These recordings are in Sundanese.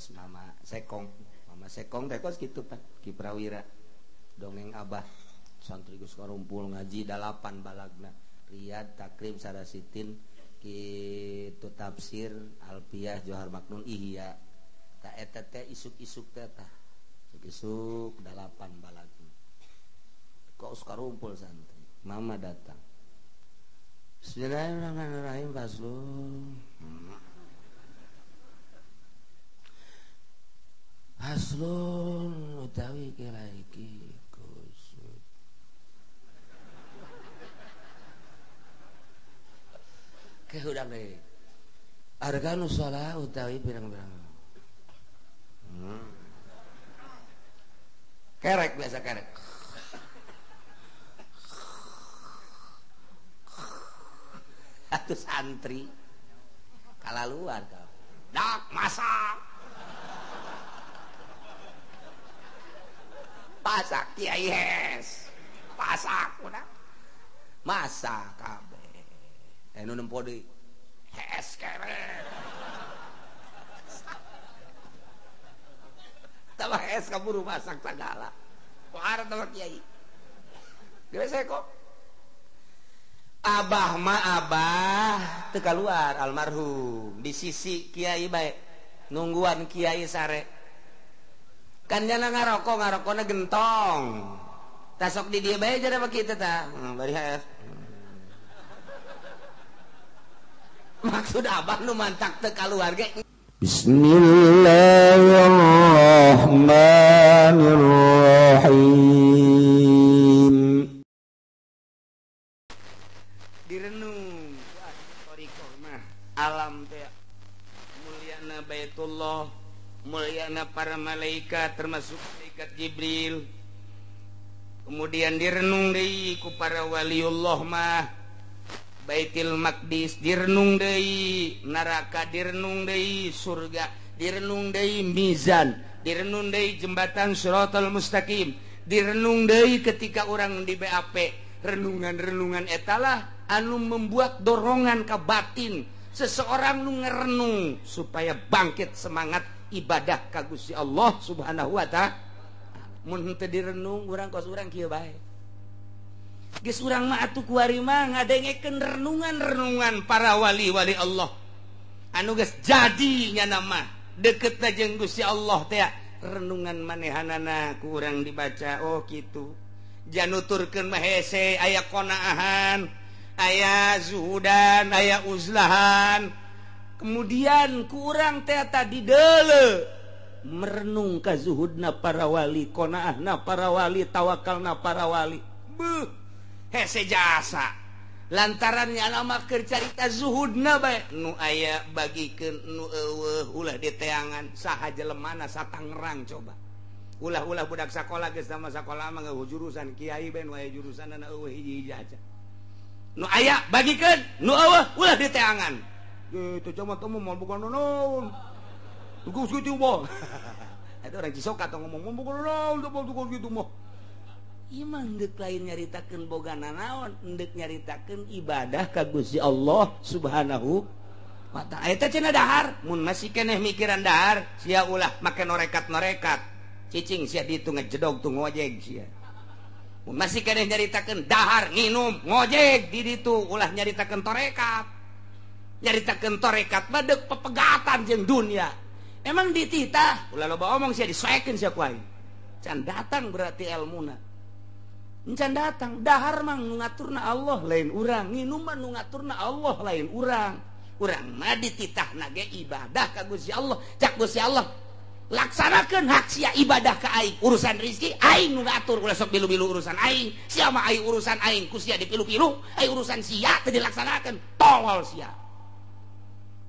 Kos mama sekong. Mama sekong teh kos kitu pan Ki Prawira. Dongeng abah santri geus karumpul ngaji 8 balagna. Riyad, Takrim, Sarasitin, kitu tafsir, Alfiyah, Johar Maknun, Ihya. Ta eta teh isuk-isuk teh tah. Isuk-isuk 8 balagna. Kos karumpul santri. Mama datang. Bismillahirrahmanirrahim faslun. Faslun utawi kira iki kusut. Ke hudang deui. Arkanu shalah utawi pirang-pirang. Kerek biasa kerek. Atuh santri kalaluar kau. Dak masak. Pasak kiai hes. Pasak udah. Masak kabeh. Nu nempo deui. Hes kerek. Tambah hes kaburu masak sagala. Kuar tambah kiai. Geus kok. Abah ma abah teu kaluar almarhum di sisi kiai bae nungguan kiai sare kan jana ngarokok ngarokona gentong tasok di dia bae jare kitu tah bari haes maksud abah nu mantak teu kaluar ge. Bismillahirrahmanirrahim. Direnung thoriqoh mah alam teh mulyana Baitullah, mulyana para malaikat termasuk malaikat Jibril. Kemudian direnung deui ku para waliullah mah Baitul Maqdis direnung deui, neraka direnung deui, surga direnung deui, mizan direnung deui, jembatan Shiratal Mustaqim direnung deui ketika orang di BAP. Renungan-renungan etalah anu membuat dorongan ke batin seseorang nu ngerenung supaya bangkit semangat ibadah ka Gusti Allah Subhanahu wa ta'ala. Mun henteu direnung urang kos urang kieu bae. Geus urang mah atuh kuari mah ngadengekeun renungan-renungan para wali-wali Allah anu geus jadi nyana mah deketna jeung Gusti Allah teh. Renungan manehanana ku urang dibaca oh kitu. Januturkeun mah hese aya qonaahan, aya zuhudan, aya uzlahan. Kemudian kurang teh tadi deule merenung ka zuhudna para wali, qonaahna para wali, tawakalna para wali. Beuh, hese jasa. Lantaran nya mah keur carita zuhudna bae nu aya bagikeun nu eueuh ulah diteangan saha jelemana satangerang coba. Ulah-ulah budak sakola geus sama sakola mah ngeueuh jurusan kiai bae nu aya jurusanna eueuh hiji-hiji aja. Nu aya bagikeun, nu eueuh ulah diteangan. Kitu cuma temu moal boga naon. Tugas kitu mah. Eta orang Cisoka tong ngomong moal boga naon, moal tugas kitu mah. Ieu mah deuk lain nyaritakeun boga nanaon, deuk nyaritakeun ibadah ka Gusti Allah Subhanahu wa ta'ala. Eta cenah dahar, mun masih keneh mikiran dahar, sia ulah make norekat-norekat. Cicing sia ditu ngejedog tuh ngojeg sia. Mun masih keneh nyaritakeun dahar nginum ngojeg di ditu ulah nyaritakeun torekat. Nyaritakeun torekat mah deuk pepegatan jeung dunia. Emang dititah ulah loba omong sia disoekeun sia ku aing. Can datang berarti elmuna. Can datang dahar mah nu ngaturna Allah lain urang, nginum mah nu ngaturna Allah lain urang. Urang mah dititahna ge ibadah ka Gusti Allah. Cak Gusti Allah laksanakeun hak sia ibadah ka aing, urusan rizki aing nu ngatur, ulah sok bilu-bilu urusan aing. Sia mah aing urusan aing ku sia dipilu-pilu, aing urusan sia teu dilaksanakeun, tolol sia.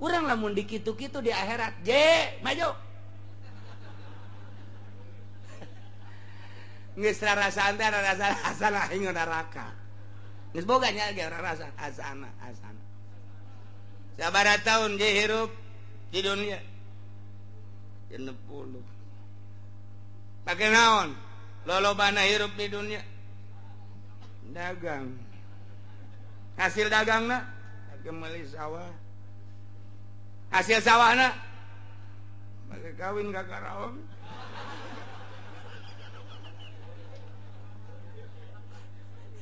Urang lamun dikitu-kitu di akhirat, je maju. Geus rarasaan teh rarasaan aing neraka. Geus boga nya ge rarasaan asana asana. Sabaraha taun je hirup di dunia? 60. Pakai naon? Lolobana hirup di dunia. Dagang. Hasil dagangna pakai meuli sawah. Hasil sawahna Pakai kawin ka Karawang.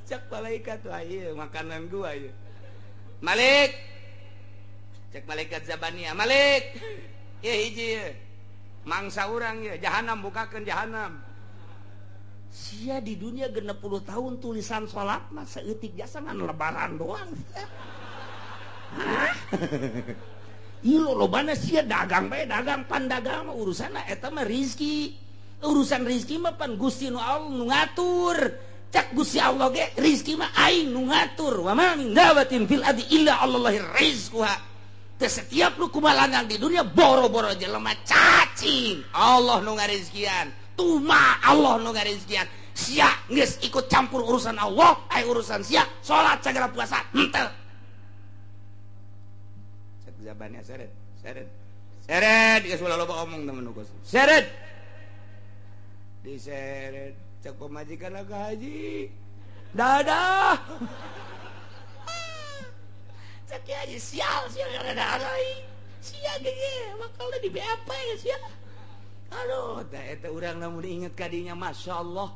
Cek malaikat wah ieu makanan gua ieu. Malik. Cek malaikat Zabania, Malik. Ieu hiji ieu. Mangsa urang ieu, jahanam bukakeun jahanam. Sia di dunia 60 tahun tulisan salat mah saeutik jasa ngan lebaran doang. Hah? Ieu lobana sia dagang bae dagang pan dagang mah urusanna eta mah rizki. Urusan rizki mah pan Gusti nu Allah nu ngatur. Cak Gusti Allah ge rizki mah aing nu ngatur. Wa ma min dabatin fil ardi illa Allahi rizquha. Teu setiap nu kumalangang di dunia boro-boro jelema cacing. Allah nu ngarizkian. Tuma Allah nu ngarizkian. Sia geus ikut campur urusan Allah, ai urusan sia salat sagala puasa henteu. Cek zabannya seret, seret. Seret geus ulah loba omong temen nu. Seret. Diseret cek pemajikan ka haji. Dadah. Cek haji sial sial dadah euy. Sia ge bakal di BAP sia. Aduh, tah eta urang lamun diinget ka dinya masyaallah.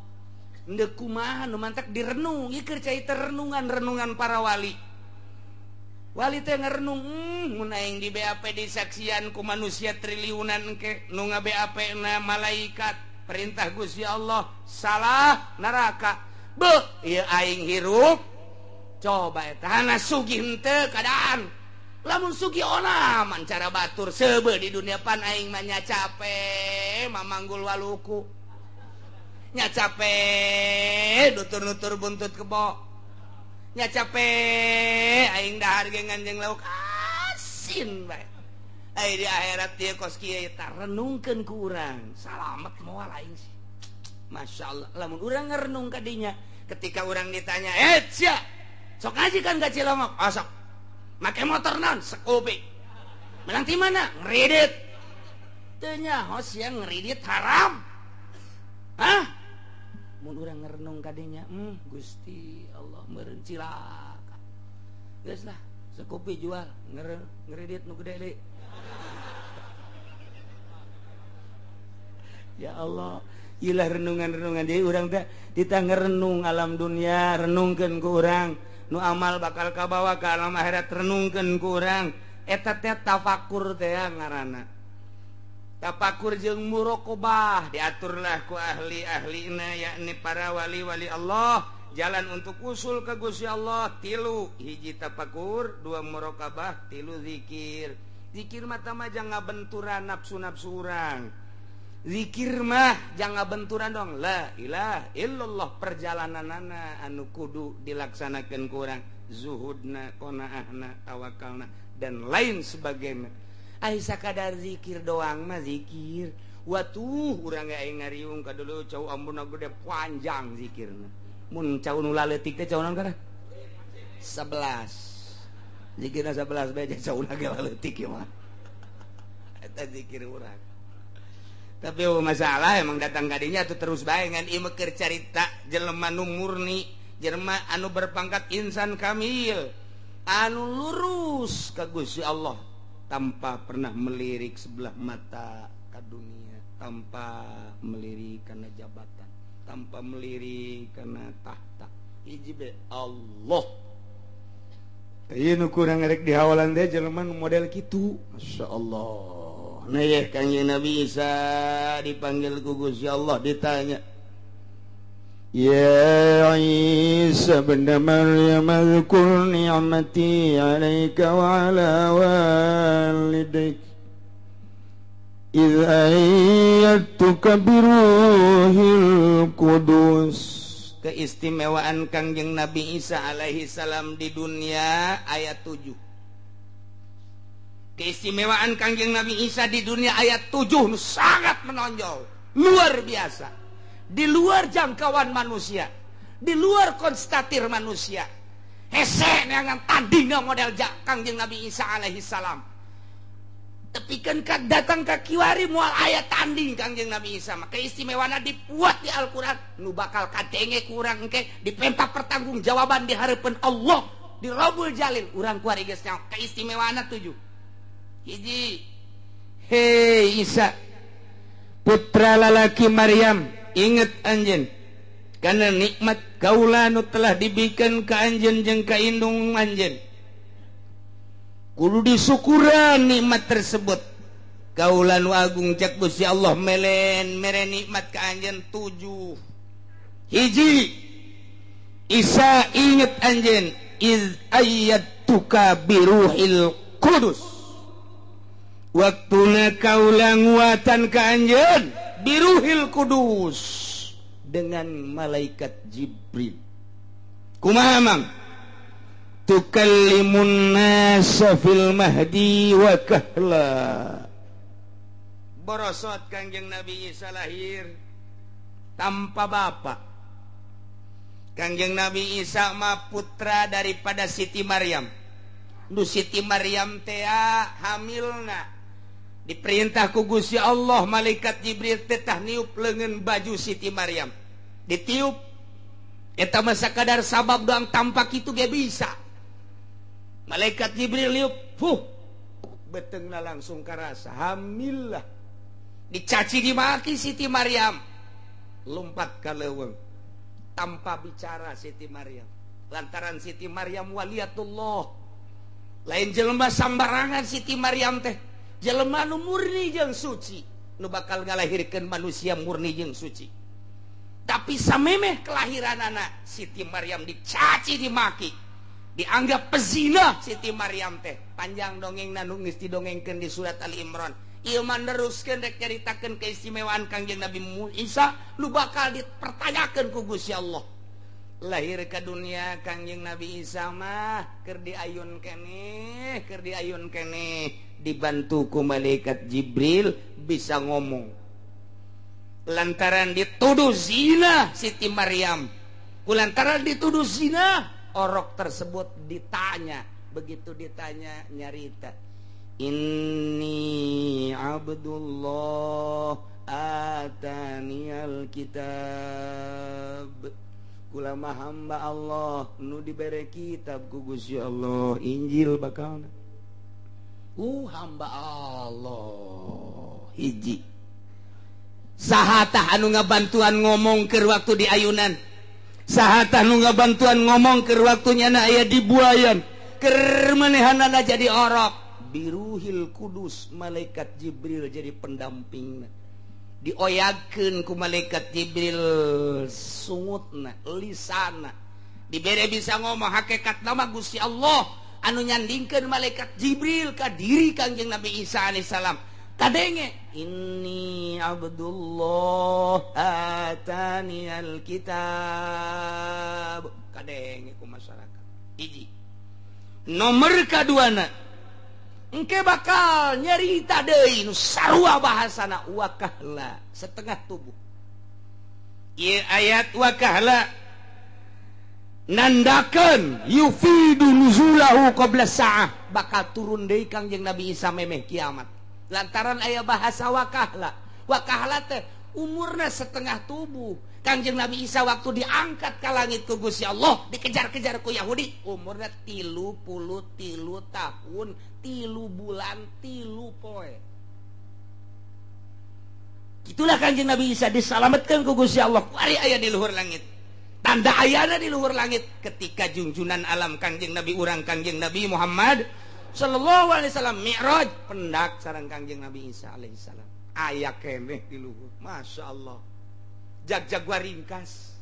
Endeu kumaha nu mantak direnung, ieu keur carita renungan-renungan para wali. Wali teh ngerenung, mun aing di BAP disaksian ku manusia triliunan engke nu nga-BAP na malaikat, perintah Gusti Allah, salah neraka. Beuh, ieu aing hirup. Coba eta hana sugih henteu keadaan. Lamun sugih onaman cara batur seubeuh di dunia pan aing mah nya cape mamanggul waluku. Nya cape nutur-nutur buntut kebo. Nya cape aing dahar ge nganjeng lauk asin bae. Ai di akhirat ieu kos kieu tah renungkeun ku urang. Salamet moal aing sih. Masyaallah lamun urang ngerenung ka dinya ketika urang ditanya, "Eh sia, sok ngaji kan ka Cilongok?" "Oh, sok." Make motor naon? Sekupi. Menang ti mana? Ngeridit. Teu nyaho sia ngeridit haram. Hah? Mun urang ngerenung ka dinya, Gusti Allah meureun cilaka. Geus lah, sekupi jual, ngeridit nu gede deui. Ya Allah, ilah renungan-renungan deui urang teh ditah ngerenung alam dunia, renungkeun ku urang. Nu amal bakal kabawa ka alam akhirat renungkeun ku urang. Eta teh tafakur teh ngaranna. Tafakur jeung muraqabah diaturlah ku ahli-ahlina yakni para wali-wali Allah, jalan untuk usul ke Gusti Allah tilu, hiji tafakur, dua muraqabah, tilu zikir. Zikir mah tah mah jangan ngabenturan nafsu-nafsu urang. Zikir mah jangan benturan dong. La ilaha illallah perjalananana anu kudu dilaksanakeun ku urang, zuhudna, qanaahna, tawakalna dan lain sebagainya. Ai sakadar zikir doang mah zikir. Watuh urang ge aing ngariung ka dulu cau ambuna gede panjang zikirna. Mun cau nu laletik teh cau naon kana? 11. Zikirna 11 bae cau na ge laletik ieu mah. Eta zikir urang. Tapi masalah emang datang kadinya tuh terus bae ngan ieu mah keur carita jelema nu murni, jelema anu berpangkat insan kamil, anu lurus ka Gusti Allah tanpa pernah melirik sebelah mata ka dunia, tanpa melirik kana jabatan, tanpa melirik kana tahta. Hiji be Allah. Ieu nu kurang rek dihawalan teh jelema nu model kitu. Masyaallah. Nah ya Kangjeng Nabi Isa dipanggil ku Gusti Allah ditanya, Ya Isa ibn Maryam adhkur ni'mati 'alaika wa 'ala walidaik idh ayyadtuka biruhil qudus. Keistimewaan Kangjeng Nabi Isa alaihi salam di dunia ayat 7. Keistimewaan Kangjeng Nabi Isa di dunia ayat 7 sangat menonjol, luar biasa, di luar jangkauan manusia, di luar konstatir manusia. Hese neangan tandingna model Kangjeng Nabi Isa alaihi salam. Tapi kan datang ka kiwari moal aya tanding Kangjeng Nabi Isa mah. Keistimewaanna dipuat di Al-Qur'an, nu bakal kadenge kurang engke dipenta pertanggungjawaban di hareupeun Allah di Robul Jalil. Urang kuari geus nyaho keistimewaanna 7. Hiji, hei Isa, Putra lalaki Maryam, inget anjeun karena nikmat kaula nu telah dibikeun ka anjeun jeung ka indung anjeun. Kudu disyukuran nikmat tersebut. Kaula nu agung cek Gusti Allah melen mere nikmat ka anjeun 7. Hiji, Isa inget anjeun iz ayyatuka biruhil kudus. Waktuna kaula nguatan ka anjeun biruhil kudus dengan malaikat Jibril. Kumaha mang? Tukallimun nasa fil mahdi wa kahla. Borosot Kangjeng Nabi Isa lahir tanpa bapak. Kangjeng Nabi Isa mah putra daripada Siti Maryam. Nu Siti Maryam teh hamilna diperintah ku Gusti Allah malaikat Jibril teh tah niup leungeun baju Siti Maryam. Ditiup eta mah sakadar sabab doang tampak itu ge bisa. Malaikat Jibril niup, fuh, beteungna langsung karasa hamil lah. Dicaci dimaki Siti Maryam, lompat ka leuweung tanpa bicara Siti Maryam. Lantaran Siti Maryam waliyatullah, lain jelema sambarangan Siti Maryam teh, jelema nu murni jeung suci, nu bakal ngalahirkeun manusia murni jeung suci. Tapi samemeh kelahiran anak Siti Maryam dicaci dimaki, dianggap pezina Siti Maryam teh. Panjang dongeng nu geus didongengkeun di surat Ali Imran. Ieu mah neruskeun rek nyaritakeun keistimewaan Kangjeng Nabi Isa nu bakal dipertanyakeun ku Gusti Allah. Lahir ke dunia Kangjeng Nabi Isa mah keur diayun keneh, keur diayun keneh, dibantu ku malaikat Jibril bisa ngomong. Lantaran dituduh zina Siti Maryam, kulantaran dituduh zina, orok tersebut ditanya. Begitu ditanya nyarita, inni abdullah atanial kitab. Kula mah hamba Allah nu dibere kitab ku Gusti Allah, Injil bakalna. Hamba Allah hiji. Saha tah anu ngabantuan ngomong keur waktu di ayunan? Saha tah nu ngabantuan ngomong keur waktu nyana aya di buayan? Keur manehanana jadi orok. Biruhil kudus, malaikat Jibril jadi pendampingna. Dioyagkeun ku malaikat Jibril sungutna, lisana. Dibere bisa ngomong hakikat nama Gusti Allah anu nyandingkeun malaikat Jibril ka diri Kangjeng Nabi Isa alaihissalam. Kadenge, inni abdullah atani alkitab. Kadenge ku masyarakat. Hiji. Nomor kaduana, engke bakal nyerita deui nu sarua bahasana wakahla, setengah tubuh. Ieu ayat wakahla nandakeun yufidu nuzulahu qabla sa'ah, bakal turun deui Kangjeng Nabi Isa memeh kiamat. Lantaran aya bahasa wakahla. Wakahla teh umurna setengah tubuh. Kangjeng Nabi Isa waktu diangkat ke langit ku Gusti Allah, dikejar-kejar ku Yahudi, umurna 33 tahun, 3 bulan, 3 poe. Itulah Kangjeng Nabi Isa diselamatkan ku Gusti Allah. Kuari aya di luhur langit. Tanda ayana di luhur langit ketika junjunan alam Kangjeng Nabi urang Kangjeng Nabi Muhammad sallallahu alaihi wasallam mi'raj pendak sareng Kangjeng Nabi Isa alaihi salam. Aya keneh di luhur. Masya Allah. Jag-jag ringkas.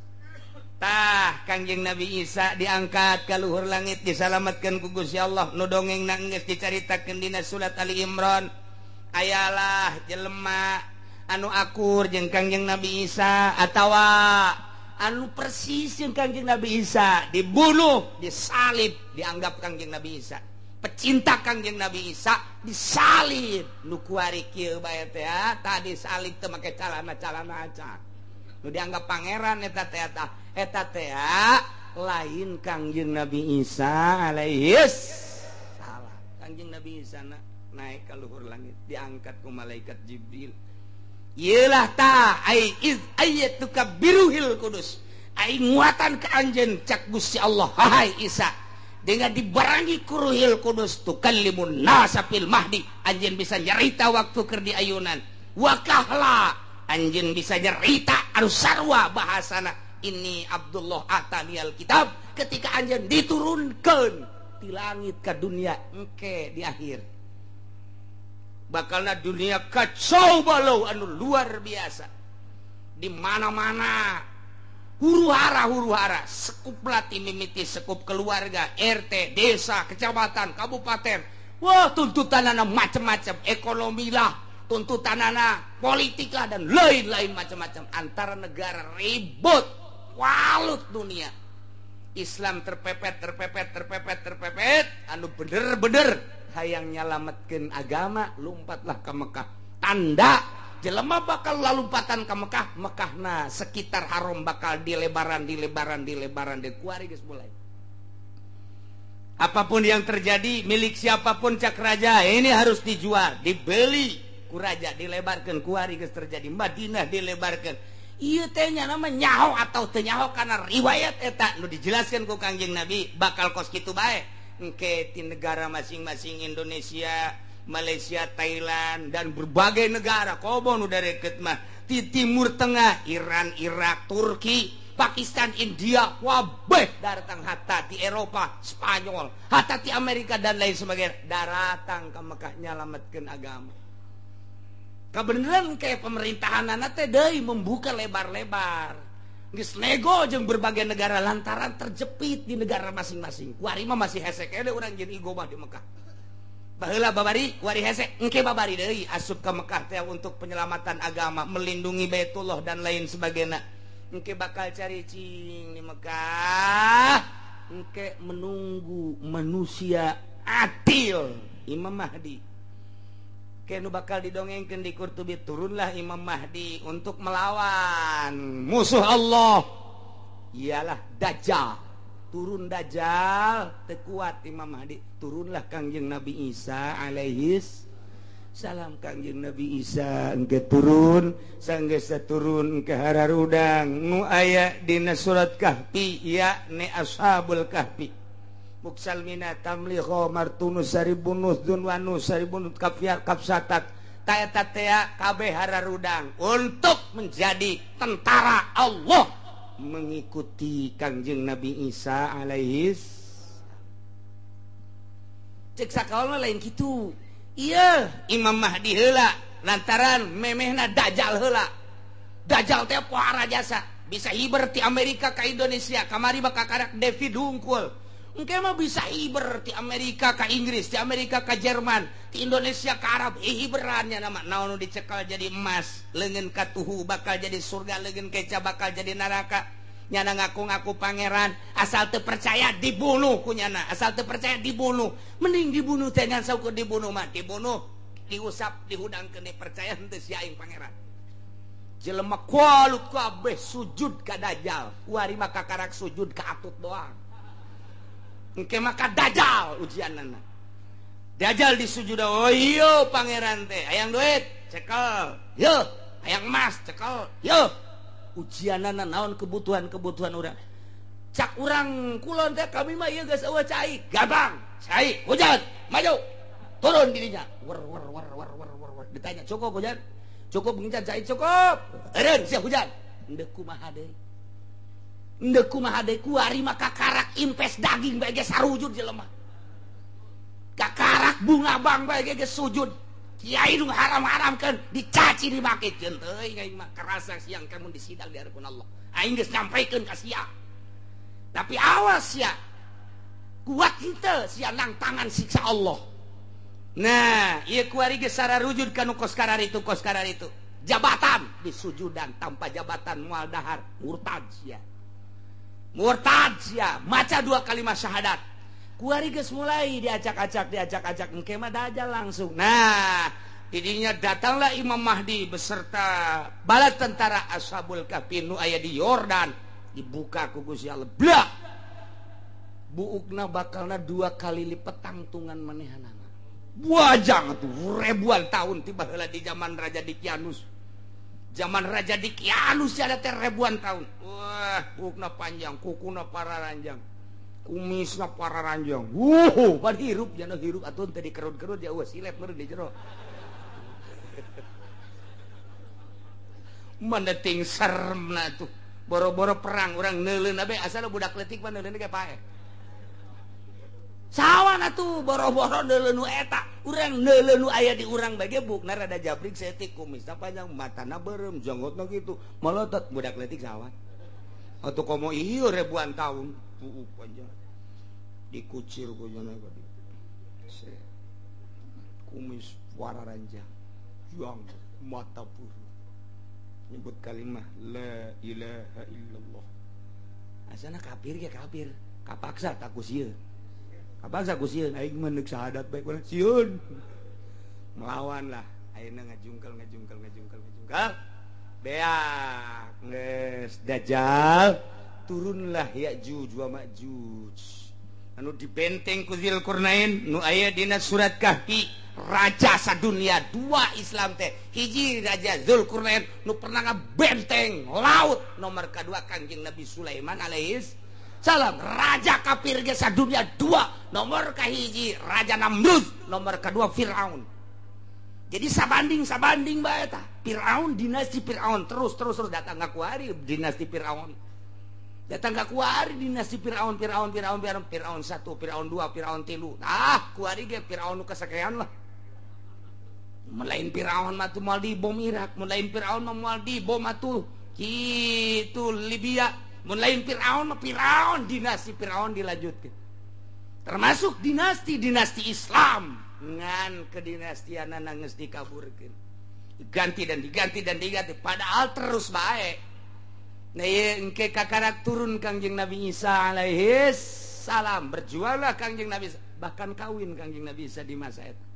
Tah Kangjeng Nabi Isa diangkat ka luhur langit disalamatkeun ku Gusti Allah. Nu dongeng geus dicaritakeun dina surat Ali Imran. Ayalah jelema anu akur jeung Kangjeng Nabi Isa atawa anu persis jeung Kangjeng Nabi Isa dibunuh, disalib, dianggap Kangjeng Nabi Isa. Pecinta Kangjeng Nabi Isa disalib. Nu kuari kieu bae teh tadi salib teu make calana-calana acan. Nu dianggap pangeran eta teh eta teh lain Kangjeng Nabi Isa alaihi salam. Kangjeng Nabi Isa naik ka luhur langit diangkat ku malaikat Jibril. Ieulah ta ai iz ayatuka biruhil kudus. Ai nguatan ka anjeun cak Gusti Allah, hai Isa. Dengan dibarangi ku Ruhil Kudus tukallimun nasa fil mahdi, anjeun bisa nyarita waktu keur di ayunan. Wa kahla Anjeun bisa nyerita anu sarua bahasana ini Abdullah atanial kitab ketika anjeun diturunkeun di langit ke dunia engke di akhir bakalna dunia kacau balau anu luar biasa di mana-mana huru-hara sekup latih mimiti sekup keluarga RT desa kecamatan kabupaten wah tuntutanana macam-macam ekonomi lah tuntutanana politik lah dan lain-lain macam-macam antara negara ribut walut dunia Islam terpepet anu bener-bener hayang nyalametkeun agama lompatlah ke Mekah tanda jelema bakal lalumpatan ke Mekah Mekahna sekitar haram bakal dilebaran dikuari geus mulai apapun yang terjadi milik siapapun cak raja ini harus dijual dibeli ku raja dilebarkan kuari geus terjadi Madinah dilebarkan ieu teh nya nama nyaho atau teu nyaho karena riwayat eta nu dijelaskeun ku Kangjeng Nabi bakal kos kitu bae engke ti negara masing-masing Indonesia Malaysia Thailand dan berbagai negara komo nu dareket mah ti Timur Tengah Iran Irak Turki Pakistan India wabeh datang hatta di Eropa Spanyol hatta di Amerika dan lain sebagainya daratang ke Mekah nyalametkeun agama. Kebenaran kayak pemerintahan anak teh deui membuka lebar-lebar. Geus nego jeung berbagai negara lantaran terjepit di negara masing-masing. Kuari mah masih hese kene urang jeung igo mah di Mekah. Baheula babari kuari hese engke babari deui asup ka Mekah teh untuk penyelamatan agama, melindungi Baitullah dan lain sebagainya. Engke bakal cari cing di Mekah. Engke menunggu manusia adil, Imam Mahdi. Kenu bakal didongengkeun di Qurtubi turunlah Imam Mahdi untuk melawan musuh Allah ialah Dajjal. Turun Dajjal teu kuat Imam Mahdi, turunlah Kangjeng Nabi Isa alaihis salam. Kangjeng Nabi Isa engke turun sanggeus turun ke hararudang nu aya dina surat Kahfi yakni Ashabul Kahfi. Muksalmina tamliho martunus saribunus dunwanus saribunus kafiar kapsatat taeta tea kabeh hararudang untuk menjadi tentara Allah mengikuti Kangjeng Nabi Isa alaihis. Cek sakaol lain kitu. Iya Imam Mahdi heula lantaran memehna Dajjal heula. Dajjal teh pohara jasa bisa hiber ti Amerika ka Indonesia kamari bakal karak David hungkul. Engke mah bisa hiber ti Amerika ka Inggris, ti Amerika ka Jerman, ti Indonesia ka Arab, hiberannya nama naon nu dicekal jadi emas, leungeun katuhu bakal jadi surga, leungeun keca bakal jadi neraka. Nyana ngaku-ngaku pangeran, asal teu percaya dibunuh ku nyana, asal teu percaya dibunuh. Mending dibunuh teh ngan saukur dibunuh mah, dibunuh, diusap, dihudangkeun percaya henteu sia aing pangeran. Jelema kualut kabeh sujud ka Dajjal, kuari mah kakarak sujud ka atut doang. Engke maka Dajjal ujianana. Dajjal disujud, oh iya pangeran teh, hayang duit, cekel. Yo, hayang emas, cekel. Yo. Ujianana naon kebutuhan-kebutuhan urang. Cak urang kulon teh kami mah ieu geus eueuh cai, gabang, cai, hujan, maju. Turun dirinya. Wer wer wer wer wer wer. Ditanya, "Cukup hujan?" "Cukup ngincan cai, cukup." Eureun sia hujan. Endeu kumaha deui? Endeu kumaha deui kuari mah kakarak impes daging bae ge sarujud jelema. Kakarak bunga bang bae ge sujud. Kiai nu haram-haramkeun dicaci dimake jeung teuing aing mah kerasa siang kamu disidang di hadapan Allah. Aing geus nyampaikeun ka sia. Tapi awas sia. Kuat henteu sia nang tangan siksa Allah. Nah, ieu kuari geus sararujud ka nu kos kararitu kos kararitu. Jabatan disujudan tanpa jabatan moal dahar murtad sia. Murtad sia, maca dua kalimat syahadat. Kuari geus mulai diacak-acak engke mah Dajjal langsung. Nah, didinya datanglah Imam Mahdi beserta bala tentara Ashabul Kahfi nu aya di Yordan, dibuka ku Gusti Allah. Blak. Buukna bakalna dua kali lipat tangtungan manehanana. Buajang atuh ribuan tahun tiba heula di zaman Raja Dikianus. Zaman Raja Dikianus ada teh ribuan tahun. Wah, buukna panjang, kukuna pararanjang. Kumisna pararanjang. Wuh, pan hirup jana hirup atuh teh dikerut-kerut ya eueuh silet meureun di jero. Meneting seremna tuh. Boro-boro perang urang neuleun bae asal budak leutik mah neuleun ge paeh. Sawan atuh boro-boro neuleun nu eta, urang neuleun nu aya di urang bae ge bukna rada jabrik saeutik kumisna panjang, matana beureum, janggotna kitu, molotot budak leutik sawan. Atuh komo ieu ribuan tahun, panjang. Dikucir ku jana tadi. Kumis wararanjang, janggot, mata buru. Nyebut kalimah la ilaha illallah. Asana kafir ge kafir, kapaksa tak ku sieun. Kapaksa ku sieun aing mah neuk syahadat bae ku sieun. Melawan lah, ayeuna ngajungkel ngajungkel ngajungkel ngajungkel. Beak geus Dajjal turunlah Ya'juj wa Ma'juj. Anu dibenteng ku Dzulqarnain nu aya dina surat Kahfi. Raja sadunia dua Islam teh hiji Raja Dzulqarnain nu pernah ngabenteng laut, nomor kedua Kangjeng Nabi Sulaiman alaihis salam. Raja kafir ge sadunia dua, nomor kahiji Raja Namrud, nomor kedua Firaun. Jadi sabanding sabanding bae tah Firaun, dinasti Firaun terus terus terus datang ka kuari dinasti Firaun, datang ka kuari dinasti Firaun Firaun Firaun Firaun Firaun 1, Firaun 2, Firaun 3. Ah kuari ge Firaun nu kasakean lah. Melain Firaun mah tuh moal dibom Irak, melain Firaun mah moal dibom atuh kitu Libya, melain Firaun mah Firaun dinasti Firaun dilanjutkeun. Termasuk dinasti-dinasti Islam ngan kedinastianana geus dikaburkeun. Diganti dan diganti dan diganti padahal terus bae. Nah ieu engke kakarak turun Kangjeng Nabi Isa alaihis salam, berjuanglah Kangjeng Nabi Isa, bahkan kawin Kangjeng Nabi Isa di masa eta.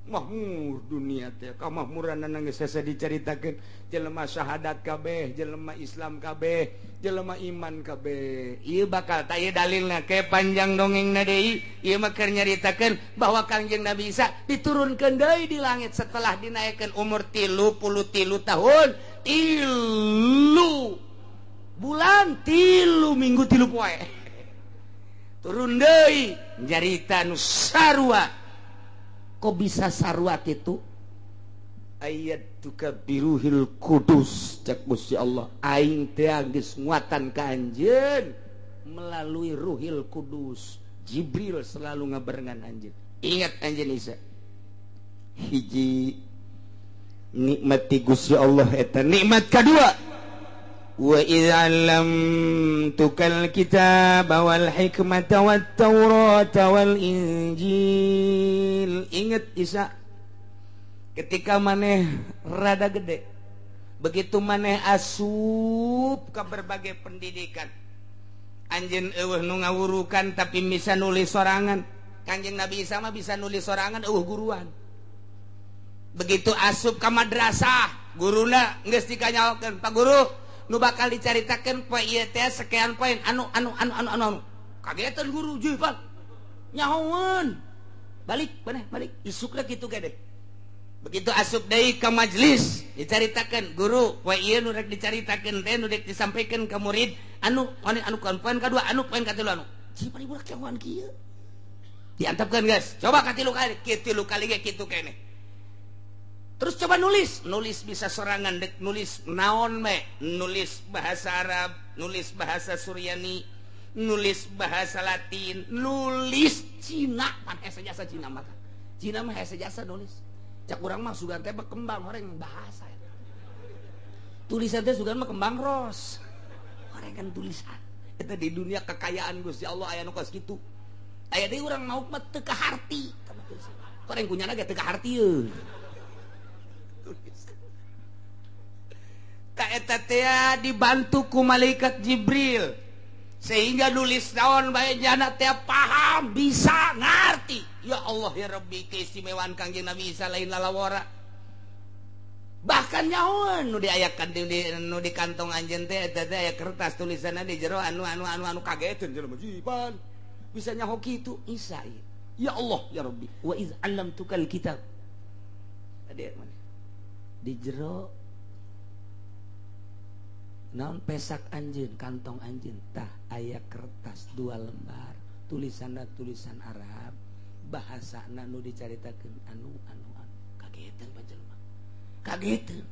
Mahmur dunia teh kamahmuranana geus hese dicaritakeun, jelema syahadat kabeh, jelema Islam kabeh, jelema iman kabeh. Ieu bakal tah ieu dalilna ke panjang dongengna deui, ieu mah keur nyaritakeun bahwa Kangjeng Nabi Isa diturunkeun deui di langit setelah dinaikkeun umur 33 tahun, 3 bulan, 3 minggu, 3 poe. Turun deui nyarita nu sarua. Kok bisa sarua kitu? Ayat tuka biruhil kudus cek Gusti Allah, aing teh geus nguatan ka anjeun melalui Ruhil Kudus. Jibril selalu ngabarengan anjeun. Ingat anjeun Isa, hiji nikmat ti Gusti Allah eta nikmat kadua, wa idz 'allamtukal kitaba wal hikmata wat taurata wal injil. Ingat Isa, ketika maneh rada gede, begitu maneh asup ke berbagai pendidikan, anjeun eueuh nu ngawurukan tapi bisa nulis sorangan. Kanjeng Nabi Isa mah bisa nulis sorangan eueuh guruan. Begitu asup ke madrasah, guruna geus dikanyaokeun, "Pak guru, nu bakal dicaritakeun poe ieu teh sekian poin anu anu anu anu anu." Kagetan guru, "Juh, Pak. Nyahoeun." Balik, maneh balik. Isukna kitu gede. Begitu asup deui ka majelis, dicaritakeun, "Guru, poe ieu nu rek dicaritakeun teh nu rek disampaikan ka murid anu anu anu poin kadua, anu poin katilu anu." Cih, bari budak nyahoan kieu. Diantepkeun geus. Coba katilu kali, katilu kali ge kitu keneh. Terus coba nulis, nulis bisa sorangan, dek nulis naon me, nulis bahasa Arab, nulis bahasa Suryani, nulis bahasa Latin, nulis Cina, pan hese jasa Cina mah. Cina mah hese jasa nulis. Cak urang mah sugan teh berkembang orang bahasa. Tulisan teh sugan mah kembang ros. Orang kan tulisan. Eta di dunia kekayaan Gusti Allah aya nu kos kitu. Aya deui urang mauk mah teu kaharti. Koreng kunyana ge teu kaharti euy. Eta teh dibantu ku malaikat Jibril sehingga nulis naon bae jana teh paham, bisa ngarti. Ya Allah ya Rabbi, keistimewaan Kangjeng Nabi Isa lain lalawara. Bahkan nyahoan nu diayakan nu di kantong anjeun teh eta teh aya kertas tulisanna di jero anu anu anu anu kageteun jelema jiban. Bisa nyaho kitu Isa. Ya Allah ya Rabbi, wa iz 'allamtukal kitab. Tadi mana? Di jero naon pesak anjeun, kantong anjeun tah aya kertas 2 lembar, tulisanna tulisan Arab, bahasana nu dicaritakeun anu anu anu. Kageteun panjelema. Kageteun.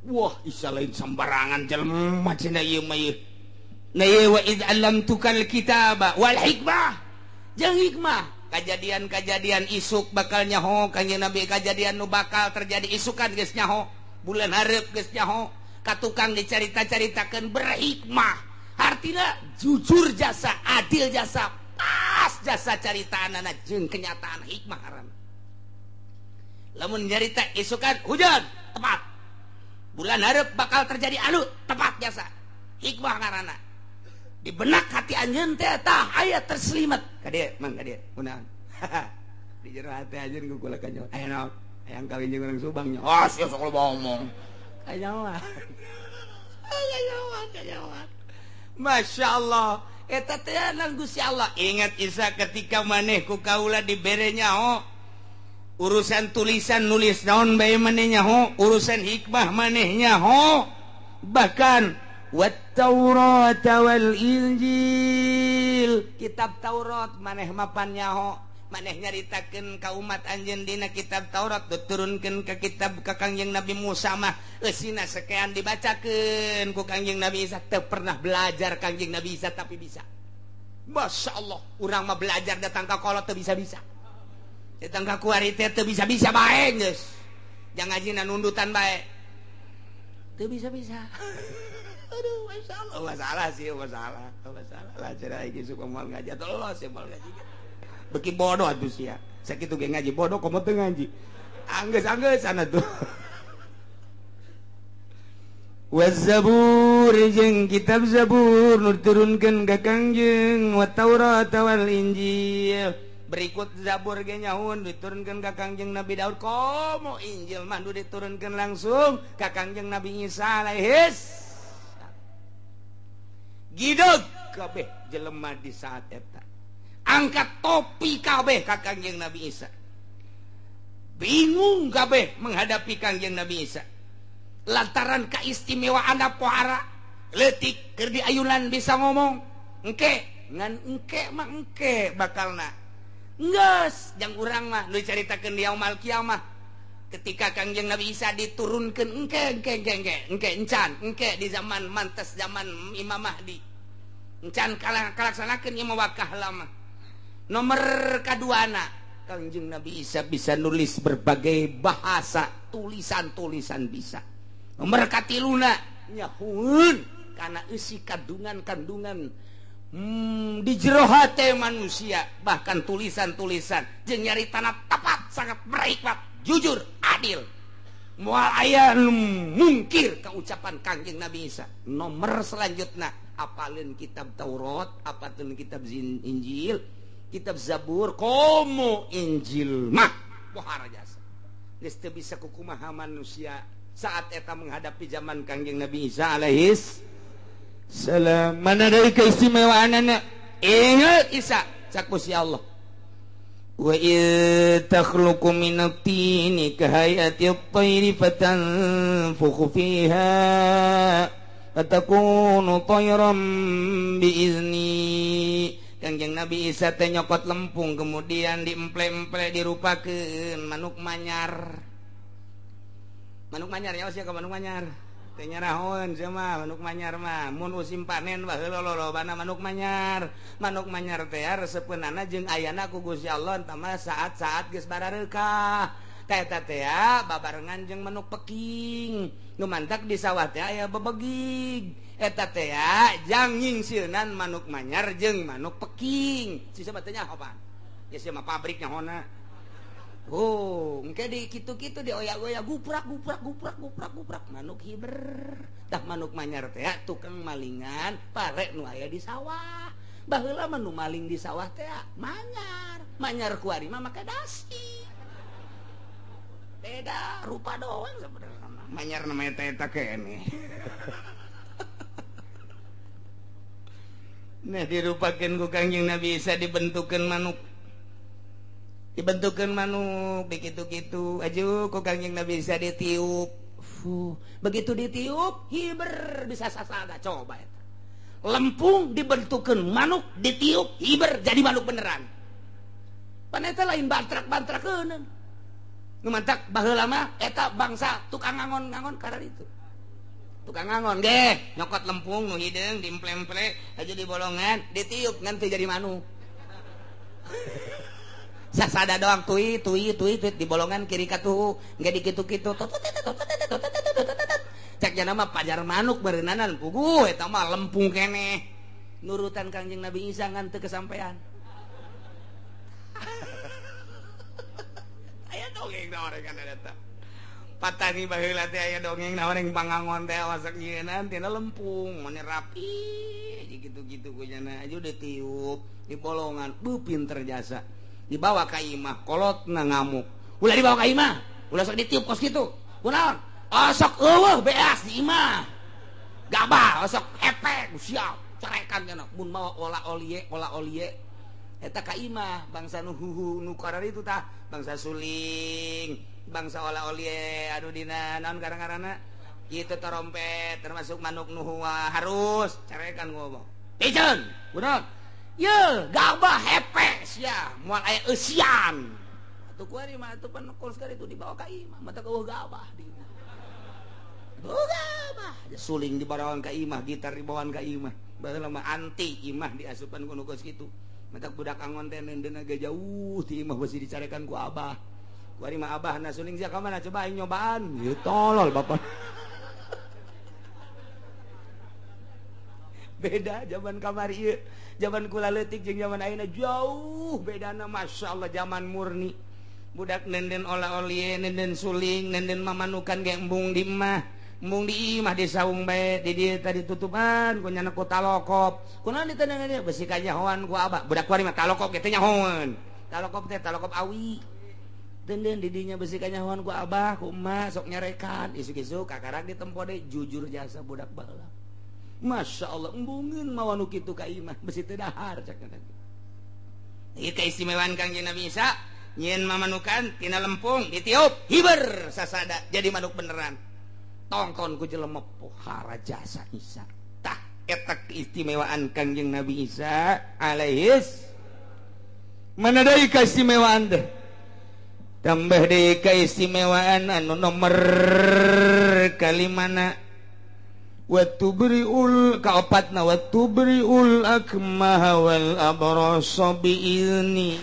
Wah, Isa lain sembarangan jelema cenah ieu mah ieu. Na ieu wa id allamtukal kitaba wal hikmah. Jeung hikmah, kajadian-kajadian isuk bakal nyaho Kangjeng Nabi, kajadian nu bakal terjadi isukan geus nyaho, bulan hareup geus nyaho, ka tukang dicarita-caritakeun berhikmah. Artina jujur jasa, adil jasa, pas jasa caritaanana jeung kenyataan hikmah ngaranna. Lamun nyarita isukan hujan, tepat. Bulan hareup bakal terjadi anu, tepat jasa. Hikmah ngaranna. Di benak hati anjeun teh tah aya terselimet. Ka dieu, mang ka dieu, kunaon? Di jero hati anjeun ku kula kanyo. Aya naon? Hayang kawin jeung urang Subang nya. Ah, sia sok loba omong. Kanyawan. Kanyawan, kanyawan. Masya Allah, eta teh nang Gusti Allah. Ingat Isa ketika maneh ku kaula dibere nyaho urusan tulisan nulis naon bae maneh nyaho, urusan hikmah maneh nyaho, bahkan wat Taurat wal Injil, kitab Taurat maneh mapan nyaho, maneh nyaritakeun ka umat anjeun dina kitab Taurat diturunkeun ka kitab ka Kangjeng Nabi Musa mah eusina sekean dibacakeun ku Kangjeng Nabi Isa. Teu pernah belajar Kangjeng Nabi Isa tapi bisa. Masya Allah, urang mah belajar datang ka kolot teu bisa-bisa. Datang ka kuari teh teu bisa-bisa bae geus. Jang ngajina nundutan bae. Teu bisa-bisa. Aduh, masya Allah, masalah sih, masalah. Masalah lah cenah iki suka moal ngaji atuh los moal ngaji. Beki bodoh atuh sia. Sakitu ge ngaji bodoh komo teu ngaji. Anggeus-anggeus sana tuh. Waz-Zabur jeung kitab Zabur nu diturunkeun ka Kangjeng, wa Taurat wal Injil. Berikut Zabur ge nyaun diturunkeun ka Kangjeng Nabi Daud, komo Injil mah nu diturunkeun langsung ka Kangjeng Nabi Isa alaihis. Gideg kabeh jelema di saat eta. Angkat topi kabeh ka Kangjeng Nabi Isa. Bingung kabeh menghadapi Kangjeng Nabi Isa. Lantaran keistimewaan pohara leutik keur diayunan bisa ngomong. Engke ngan engke mah engke bakalna. Geus jang urang mah nu dicaritakeun di yaumul kiamah. Ketika Kangjeng Nabi Isa diturunkeun engke engke engke engke engke encan engke di zaman mantes zaman Imam Mahdi. Encan kalaksanakeun ieu mah wakah lama. Nomor kaduana Kangjeng Nabi Isa bisa nulis berbagai bahasa, tulisan-tulisan bisa. Nomor katiluna nyahueun kana eusi kandungan-kandungan di jero hate manusia, bahkan tulisan-tulisan jeung nyaritana tepat, sangat berhikmat, jujur, adil. Moal aya nu mungkir ka ucapan Kangjeng Nabi Isa. Nomor selanjutna apaleun kitab Taurat, apaleun kitab Injil, kitab Zabur, komo Injil mah pohara jasa. Geus teu bisa kukumaha manusia saat eta menghadapi zaman Kangjeng Nabi Isa alaihis salam. Mana dari keistimewaanana? Ingat Isa cak Gusti Allah. Wa id takhluqu minat tini kahayati at-tayri fatanfukhu fiha fatakunu tayran biizni. Kangjeng Nabi Isa teh nyokot lempung kemudian diemple-emple dirupakeun manuk manyar. Manuk manyar ya sia ka manuk manyar. Teh nyarahoeun sia mah manuk manyar mah mun musim panen baheula lolobana manuk manyar. Manuk manyar teh resepeunana jeung ayana ku Gusti Allah entah mah saat-saat geus barareukah. Teh eta teh babarengan jeung manuk peking. Nu mantak di sawah teh aya bebegig. Eta teh jang nyingsieunan manuk manyar jeung manuk peking. Si saha teh nyaho pan? Ya sia mah pabrik nyahona. Oh, engke di kitu-kitu dioyak-oyak guprak guprak guprak guprak guprak manuk hiber. Tah manuk manyar teh tukang malingan pare nu aya di sawah. Baheula mah nu maling di sawah teh manyar. Manyar kuari mah make dasi. Beda rupa doang sebenarnya. Manyar namanya teh eta keneh. Nah dirupakeun ku Kangjeng Nabi Isa dibentukeun manuk. Dibentukeun manuk begitu-gitu aju ku Kangjeng Nabi Isa ditiup. Fuh, begitu ditiup hiber bisa sasaga coba eta. Lempung dibentukeun manuk ditiup hiber jadi manuk beneran. Pan eta lain bantrak-bantrakeun. Nu mantak baheula mah eta bangsa tukang ngangon-ngangon karena itu. Tukang ngangon ge nyokot lempung nu hideung diemple-emple aja di bolongan ditiup ngan teu jadi manuk. Sasada doang tui tui tui tui di bolongan kiri katuhu nggak dikitu-kitu cek jana mah pajar manuk beureunanan puguh eta mah lempung keneh nurutan Kangjeng Nabi Isa ngan teu kesampean. Aya dongeng naon kan eta patani baheula teh aya dongeng naon yang pangangon teh masak nyieunaan tina lempung mane rapi gitu-gitu ku nyana aja ditiup di bolongan beuh pinter jasa dibawa ka imah kolotna ngamuk ulah dibawa ka imah ulah sok ditiup kos kitu kunaon osok eueuh beas di imah gabah osok hepek siap carekan cenah mun mawa ola olie eta ka imah bangsa nu huhu nu karari itu tah bangsa suling bangsa ola olie aduh dina naon garang-garana kitu trompet termasuk manuk nu harus carekan ngomong piceun kunaon ye gabah hepek sia moal aya eusian atuh kuari mah atuh pan kos itu dibawa ka imah mata eueuh gabah di imah gabah suling dibawaan ka imah gitar dibawaan ka imah baheula mah anti imah diasupan ku nu kos kitu mata budak angon teh neundeuna ge jauh ti imah beusi dicarekan ku abah kuari mah abahna suling sia ka mana coba aing nyobaan ieu tolol bapak. Beda zaman kamari ieu zaman kula leutik jeung zaman ayeuna jauh bedana masyaallah zaman murni budak nenden ola-olie nenden suling nenden mamanukan ge embung di imah embung di imah di saung bae di dieu tadi tutupan ku nyana ku talokop kunaon ditendengan ieu besi kanyahoan ku abah budak kuari mah talokop ge teh nyahoan talokop teh talokop awi denden di dinya besi kanyahoan ku abah ku emak sok nyarekan isuk-isuk kakarak ditempo deui jujur jasa budak baheula Masya Allah embungeun mawa nu kitu ka imah besi teu dahar cak teh. Ieu keistimewaan Kangjeng Nabi Isa nyieun mamanukan tina lempung ditiup hiber sasada jadi manuk beneran. Tongton ku jelema pohara jasa Isa. Tah eta keistimewaan Kangjeng Nabi Isa alaihis. Mana deui keistimewaan teh? Tambah deui keistimewaan anu nomor kalimana wa tubriul kaopatna wa tubriul akmaha wal abrasa biizni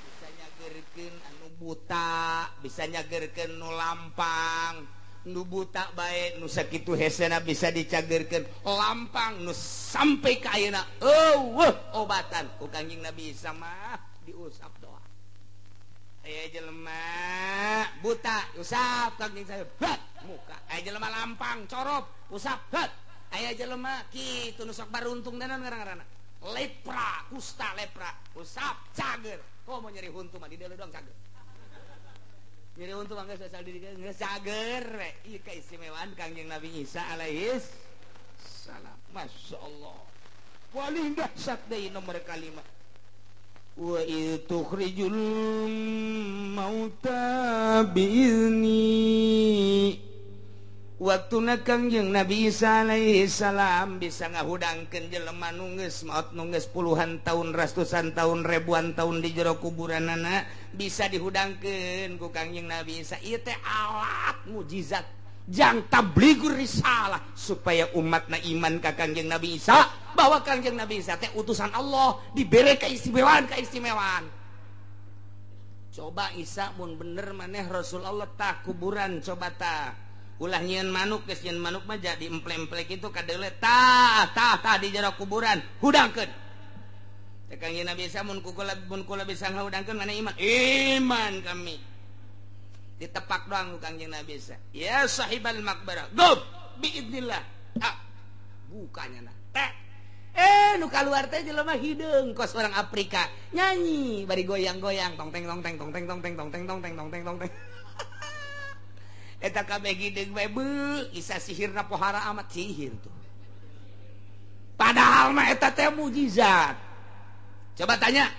bisa nyagerkeun anu buta bisa nyagerkeun nu lampang nu buta bae nu sakitu hesena bisa dicagerkeun lampang nu sampai ka ayeuna eueuh obatan ku Kangjeng Nabi Isa mah diusap doa aya jelema buta usap Kangjeng saya muka aya jelema lampang corop usap het aya jelema kitu nu sok baruntung danan ngaran-ngaranna lepra kusta lepra usap cager komo nyeri huntu mah di deuleu doang cager nyeri huntu mah geus asal diri geus cager we ieu keistimewaan Kangjeng Nabi Isa alaihis salam masyaallah paling dahsyat deui nomor kalima wa tukhrijul mauta biizni waktuna Kangjeng Nabi Isa alaihi salam bisa ngahudangkeun jelema nu geus maot nu geus puluhan tahun ratusan tahun ribuan tahun di jero kuburanana bisa dihudangkeun ku Kangjeng Nabi Isa ieu teh alat mujizat jang tabligur risalah supaya umatna iman ka Kangjeng Nabi Isa bahwa Kangjeng Nabi Isa teh utusan Allah dibere keistimewaan-keistimewaan. Coba Isa mun bener maneh Rasul Allah tah kuburan coba tah ulah nyieun manuk geus nyieun manuk mah jadi emple-emple kitu kadeule tah tah tah di jero kuburan hudangkeun. Teh Kangjeng Nabi Isa mun kula bisa ngahudangkeun maneh iman iman kami. Ditepak doang ku Kangjeng Nabi Isa ya sahibal maqbarah gum biidznillah ah bukanya nah teh nu kaluar teh jelema hideung kos orang Afrika nyanyi bari goyang-goyang tong teng tong teng tong teng tong teng tong teng tong teng tong teng tong teng eta kabeh hideung bae beuh Isa sihirna pohara amat sihir tuh padahal mah eta teh mujizat. Coba tanya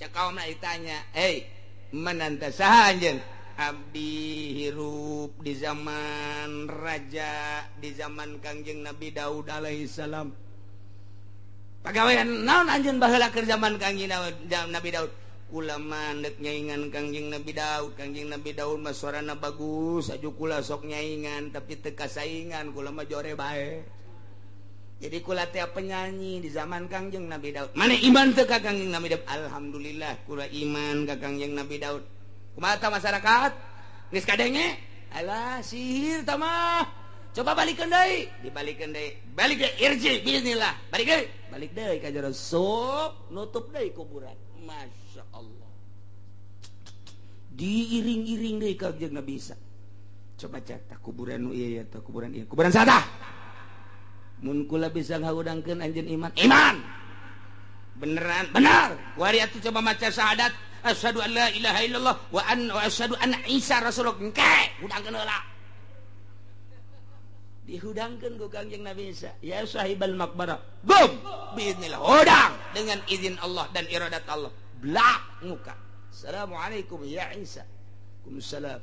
cek kaum ditanya hei mananta saha anjeun abdi hirup di zaman raja di zaman Kangjeng Nabi Daud alaihi salam pagawean naon anjeun baheula keur zaman Kangjeng Nabi Daud Kula mah ndek nyaingan Kangjeng Nabi Daud. Kangjeng Nabi Daud mah suarana bagus, aju kula sok nyaingan tapi teu kasaingan, kula mah jore bae. Jadi kula teh penyanyi di zaman Kangjeng Nabi Daud. Mana iman teu ka Kangjeng Nabi Daud? Alhamdulillah kula iman ka Kangjeng Nabi Daud. Kumaha tah masyarakat? Geus kadenge? Alah sihir tah mah. Coba balikeun deui, dibalikeun deui. Balik deui irji bismillah. Balik deui. Balik deui ka jero sup, nutup deui kuburan. Masya Allah. Diiring-iring deui ka Kangjeng Nabi Isa. Coba cek kuburan nu ieu ya, kuburan ieu. Kuburan saha? Mun kula bisa ngahudangkeun anjeun iman. Iman. Beneran, benar. Kuari atuh coba maca syahadat, asyhadu an la ilaha illallah wa an wa asyhadu anna Isa rasulullah. Engke, hudangkeun heula. Dihudangkeun ku Kangjeng Nabi Isa, ya sahibal maqbarah. Bum, biiznillah hudang dengan izin Allah dan iradat Allah. Blak muka. Assalamualaikum ya Isa. Waalaikumsalam.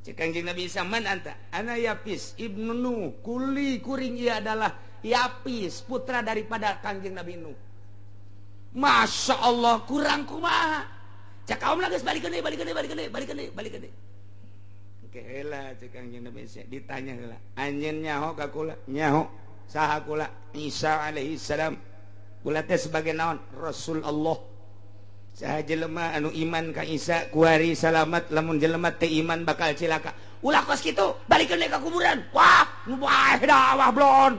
Cek Kangjeng Nabi Isa, man anta? Ana Yapis ibnu Nuh. Kuli kuring ia adalah Yapis, putra daripada Kangjeng Nabi Nuh. Masya Allah, kurang kumaha. Cek kaum geus balikeun deui, balikeun deui, balikeun deui, balikeun deui, balikeun deui. Heula cek Kangjeng Nabi Isa, ditanya heula, anjeun nyaho ka kula? Nyaho. Saha kula? Isa alaihi salam. Kula teh sebagai naon? Rasul Allah. Saha jelema anu iman ka Isa kuari salamat, lamun jelema teu iman bakal cilaka. Ulah kos kitu, balikeun deui ka kuburan. Wah, nu bae dakwah blon.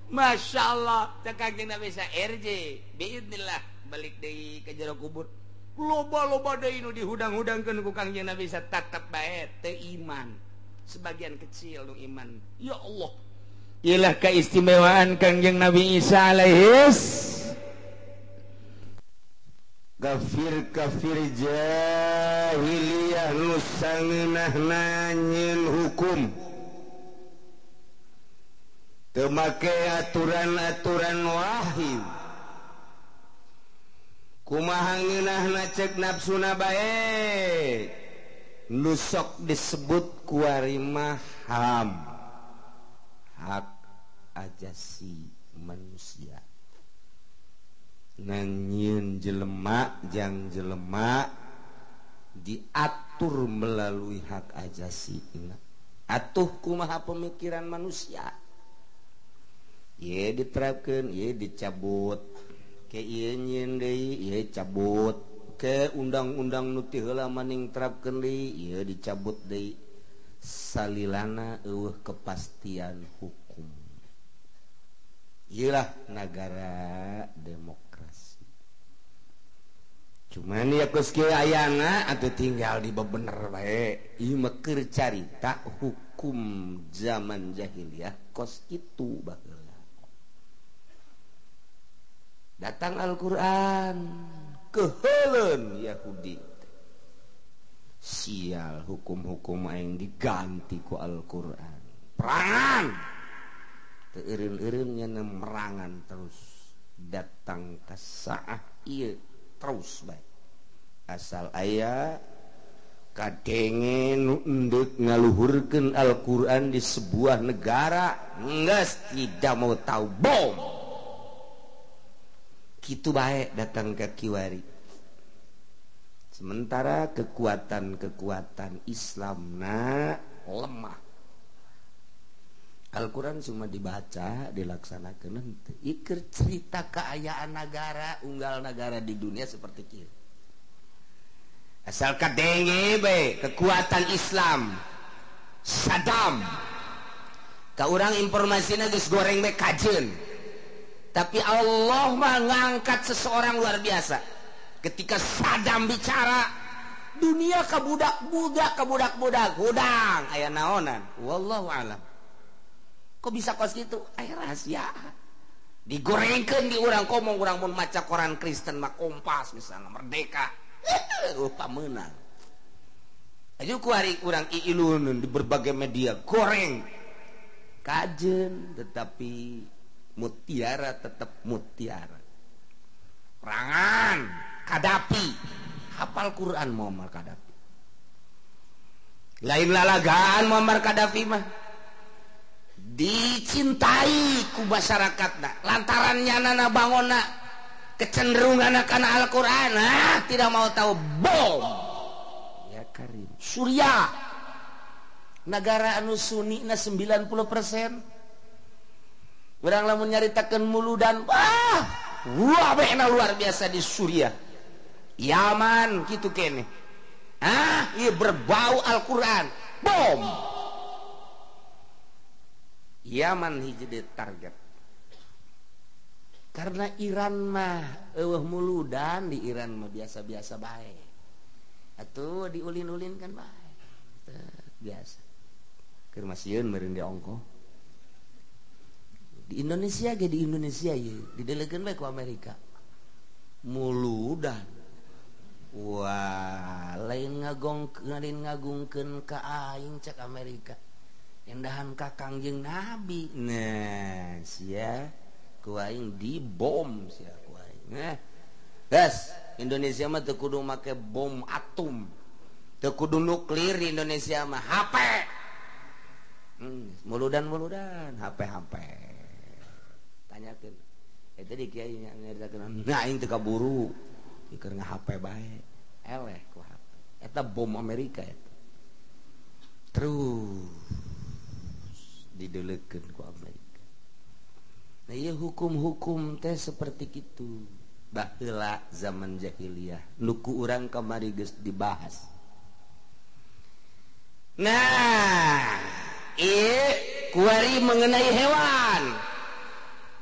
Masya Allah, cek Kangjeng Nabi Isa, RJ biiznillah balik deui ka jero kubur. Loba-loba deui nu dihudang-hudangkeun ku Kangjeng Nabi Isa tetep bae teu iman. Sebagian kecil nu iman. Ya Allah. Iyalah keistimewaan Kangjeng Nabi Isa alaihis. Kafir-kafir jahiliyah nu sangeunahna nyieun hukum. Teu make aturan-aturan wahyu. Kumaha ngeunahna cek nafsuna bae. Nu sok disebut kuari mah HAM, hak ajasi manusia. Nanyieun jelema jang jelema diatur melalui hak ajasi. Atuh kumaha pemikiran manusia. Ye diterapkeun, ye dicabut. Ke ieu nyieun deui, ieu cabut. Ke undang-undang nu ti heula maning terapkeun deui, ieu dicabut deui. Salilana eueuh kepastian hukum. Ieulah nagara demokrasi. Cuman ya geus kieu ayana atuh tinggal dibebener bae. Ieu mah keur carita hukum zaman jahiliyah kos kitu baheula. Datang Al-Quran keheuleun Yahudi. Sial, hukum-hukum aing diganti ku Al-Quran. Perangan teu eureun-eureun nya merangan terus. Datang ka saah ieu terus bae. Asal aya kadenge nu endek ngaluhurkeun Al-Quran di sebuah negara, geus tidak mau tahu bom. Kitu bae datang ke kiwari. Sementara kekuatan-kekuatan Islamna lemah. Al-Quran cuma dibaca, dilaksanakan henteu. Ieu cerita keayaan negara, unggal negara di dunia seperti kieu. Asal kadenge bae kekuatan Islam. Saddam. Ka urang informasina geus goreng bae kajeun. Tapi Allah mengangkat seseorang luar biasa. Ketika Saddam bicara, dunia kabudak-budak, kabudak-budak, hudang aya naonan. Wallahu alam. Kok bisa kos gitu? Aya rahasia. Digorengkeun di urang komong, urang mun maca koran Kristen mah Kompas misalnya, Merdeka. Pamenang. Aju ku hari urang iilun di berbagai media goreng. Kajen tetapi mutiara tetap mutiara. Perangan Kadapi, hafal Quran Muammar Kadapi. Lain lalagaan Muammar Kadapi mah. Dicintai ku masyarakatna lantaran nyanana bangonna kecenderungan kana Al-Qur'an, ah, tidak mau tahu bom. Ya Karim. Suriah negara anu Sunni na 90%. Urang lamun nyaritakeun muludan, wah, wah behna luar biasa di Suriah. Yaman kitu keneh. Ah, ieu berbau Al-Qur'an. Bom. Yaman hiji deui target. Karena Iran mah eueuh muludan, di Iran mah biasa-biasa bae. Atuh diulin-ulin kan bae. Biasa. Keur masieun meureun di ongkoh. Di Indonesia ge, di Indonesia ye didelekeun bae ku Amerika. Muludan. Wah, lain ngagong lain ngagungkeun ka aing cek Amerika. Endahan ka Kangjeng Nabi. Nah, sia ku aing dibom sia ku aing. Nah, gas Indonesia mah teu kudu make bom atom. Teu kudu nuklir di Indonesia mah HP. Muludan-muludan HP HP. Tanyakeun. Eta di kiai nyaritakeun, nah aing teu kaburu. Keur nga-HP bae. Eleh ku HP. Eta bom Amerika eta. Terus didelekeun ku Amerika. Nah, ieu hukum-hukum teh seperti kitu. Baheula zaman jahiliyah, nu ku urang kamari geus dibahas. Nah, ieu kuari mengenai hewan.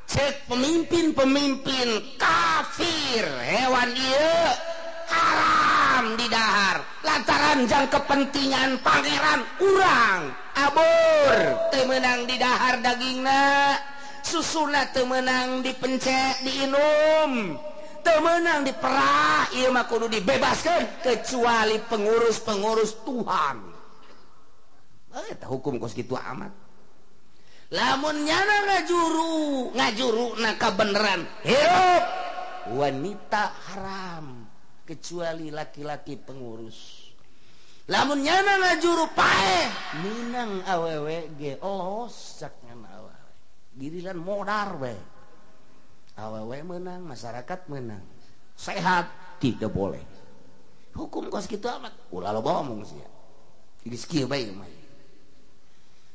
Cek pemimpin-pemimpin kafir, hewan ieu haram didahar lantaran jang kepentingan pangeran urang. Abur teu meunang didahar dagingna, susuna teu meunang dipencet diinum, teu meunang diperah, ieu mah kudu dibebaskeun kecuali pengurus-pengurus Tuhan. Eta hukum kos kitu amat. Lamun nyana ngajuru, ngajuru na kabeneran, hirup wanita haram kecuali laki-laki pengurus. Lamun nyana ngajuru paeh, minang awewe ge los cak ngan awewe. Giliran modar we. Awewe menang, masyarakat menang. Sehat tidak boleh. Hukum kos kitu amat. Ulah loba omong sia. Geus kieu bae mah.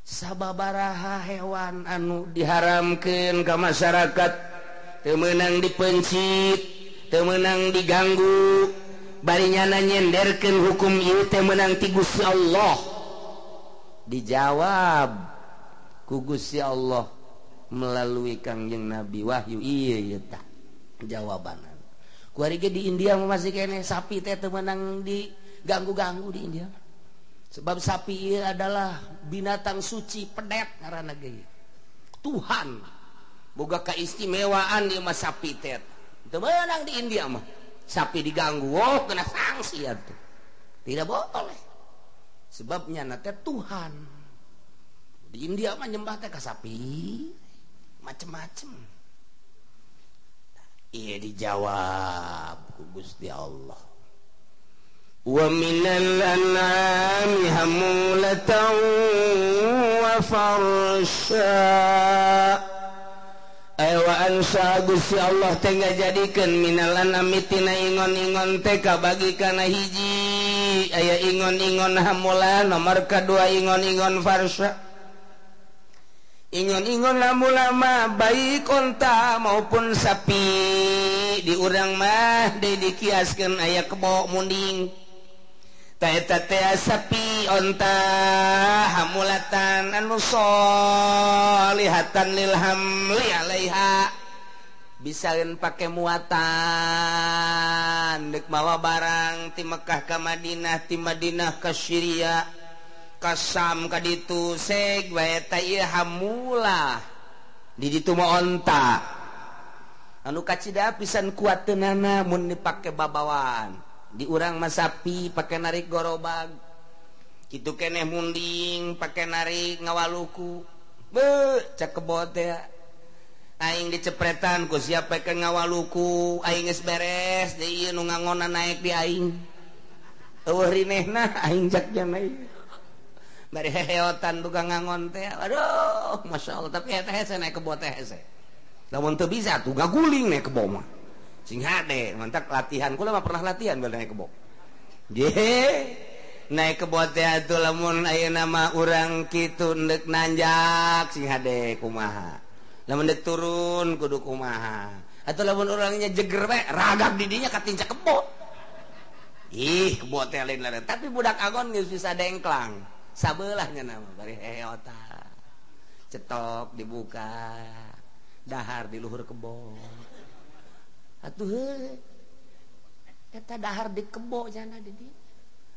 Sababaraha hewan anu diharamkeun ka masyarakat teu meunang dipencit, teu meunang diganggu, bari nyana nyenderkeun hukum ieu teh meunang ti Gusti Allah. Dijawab ku Gusti Allah melalui Kangjeng Nabi wahyu ieu ieu tah jawabanna. Kuari ge di India masih keneh sapi teh teu meunang diganggu-ganggu di India. Sebab sapi ieu adalah binatang suci pedet ngaranna ge. Tuhan boga keistimewaan ieu mah sapi teh. Teu meunang di India mah. Sapi diganggu, oh kena sanksi atuh. Tidak boleh. Sebabnya na teh Tuhan. Di India mah nyembah teh ka sapi macem-macem. Iya dijawab ku Gusti Allah. Wa minal an'ami hamulatan wa farsha. Wa ansa Gusti Allah teh ngajadikeun minal an'ami tina ingon-ingon teh kabagi kana hiji aya ingon-ingon hamula, nomor kadua ingon-ingon farsha. Ingon-ingon hamula mah baik onta maupun sapi. Di urang mah deui dikiaskeun aya kebo munding. Ta eta teh sapi onta hamulatan anu solihatan lil hamli alaiha, bisaeun pake muatan deuk mawa barang ti Mekah ka Madinah, ti Madinah ka Syria, ka Syam ka ditu seg bae eta ieu hamulah. Di ditu mah onta anu kacida pisan kuateunana mun dipake babawaan. Di urang mah sapi pake narik gorobag kitu keneh munding pake narik ngawaluku. Beuh cek kebo teh aing dicepretan ku siapa ke ngawaluku, aing geus beres deui ieu nu ngangonan naik di aing. Eueuh rinehna aing cak jana ieu. Bari heheotan tukang ngangon teh. Aduh, Masya Allah, tapi eta hese naik kebo teh hese. Lamun teu bisa tuh gaguling naik kebo mah. Sing hade, mantak latihan. Kula mah pernah latihan bal naik kebo. Je, naik kebo teh atuh lamun ayeuna mah urang kitu ndek nanjak sing hade kumaha. Lamun ndek turun kudu kumaha. Atau lamun urangnya jeger bae ragak di dinya katinca kebo. Ih, kebo teh lain lain. Tapi budak angon geus bisa dengklang. Sabelahnya nama bari heota. Cetok dibuka, dahar di luhur kebo. Atuh heuh. Eta dahar di kebo jana di dieu.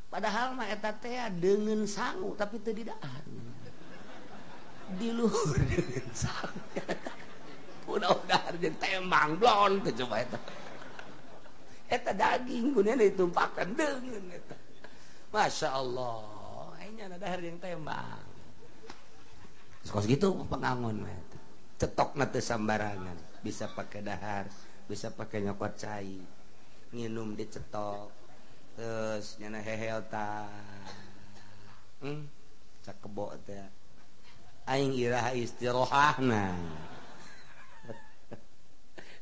Padahal mah eta teh deungeun sangu tapi teu didahar. Di luhur deungeun sangu. Kunaon dahar jeung tembang blon teh coba eta. Eta daging gunanya ditumpakan deungeun eta. Masya Allah. Ada dahar yang tembang. Kos gitu pengangon cetok na teu sambarangan, bisa pakai dahar, bisa pakai nyokot cai, nginum dicetok, terus nyana hehelta. Cak kebo teh. Aing iraha istirohahna.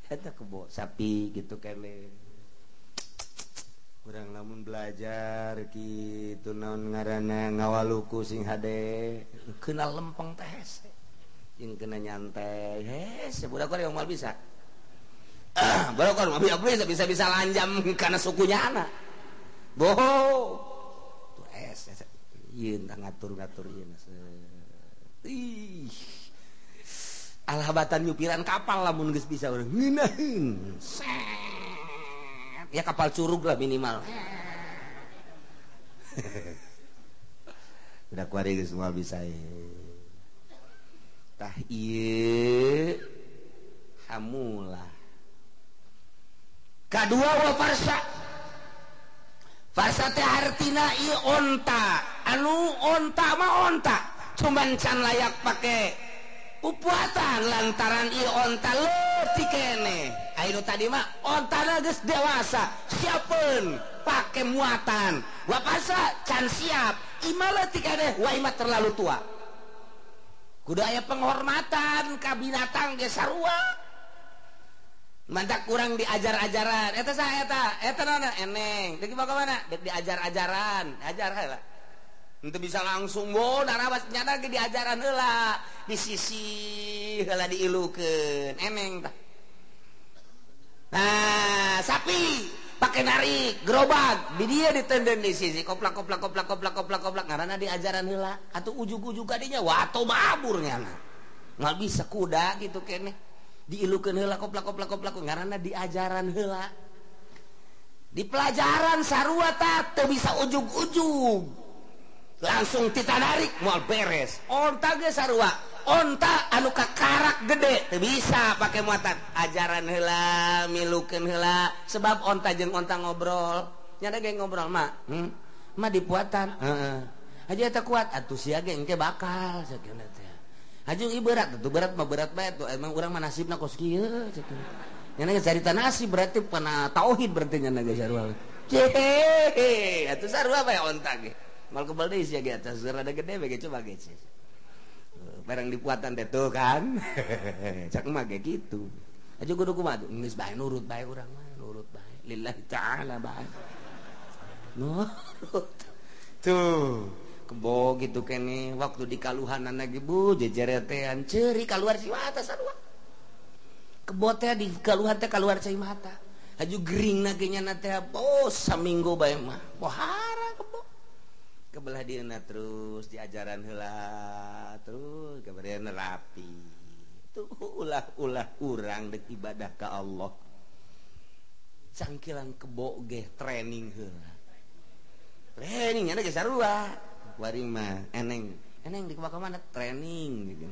Eta kebo sapi gitu kene. Urang lamun belajar kitu naon ngaranna ngawaluku sing hade kena lempeng teh hese jeung kena nyantai hese budak urang moal bisa budak urang mah bisa bisa lanjam kana sukunya anak boho tuh hese ieu tah ngatur-ngatur ieu ih alhabatan nyupiran kapal lamun geus bisa urang ngeunaheun ya kapal curug lah minimal. Udah kuari geus moal bisa. Tah ieu hamulah. Kadua wa farsa. Farsa teh artina ieu onta. Anu onta mah onta, cuman can layak pake pupuatan lantaran ieu onta leutik keneh. Ayo tadi mah ontana geus dewasa, siapeun pake muatan. Wapasa can siap, imah leutik keneh, wa imah terlalu tua. Kudu aya penghormatan ka binatang ge sarua. Mantak kurang diajar-ajaran. Eta saha eta? Eta naon eneng. Deuk dibawa ka mana? Deuk diajar-ajaran. Ajar heula. Henteu bisa langsung bo narawas nyana ge diajaran heula, disisi heula diilukeun. Eneng tah. Nah, sapi pakai narik gerobak di dia ditenden di sisi koplak koplak koplak koplak koplak koplak ngaranna diajaran heula atuh ujug-ujug kadinya wato mabur nyana. Nggak bisa kuda gitu keneh. Diilukeun heula koplak koplak koplak ngaranna diajaran heula. Di pelajaran sarua tah teu bisa ujug-ujug. Langsung titanarik moal beres. Onta ge sarua. Onta anu kakarak gede teu bisa pake muatan. Ajaran heula, milukeun heula sebab onta jeung onta ngobrol. Nya ge ngobrol mah. Mah dipuatan. Heeh. Haji eta kuat atuh sia ge engke bakal sakeuna teh. Haji ieu berat atuh berat mah berat bae tuh emang urang mah nasibna kos kieu sakeuna. Nya ge carita nasib berarti kana tauhid berarti nya ge sarua. Cehe, atuh sarua bae onta ge. Mal kebal deui sia ge atas rada gede bae coba ge. Barang dipuatan teh tuh kan. Cak mah ge kitu. Aja kudu kumaha geus bae nurut bae urang mah, nurut bae. Lillahi ta'ala bae. Nurut. Tuh, kebo gitu kene waktu di kaluhanana ge bu jejeretean ceuri kaluar si mata sarua. Kebo teh di kaluhan teh kaluar cai mata. Haju geringna ge nyana teh bos saminggu bae mah. Pohara kebo. Kebelah dieuna terus diajaran heula terus kebelah rapi. Tuh ulah-ulah urang dek ibadah ka Allah. Cangkilan kebo ge training heula. Training nya ge sarua. Kuari mah eneng. Eneng di ka mana training gitu.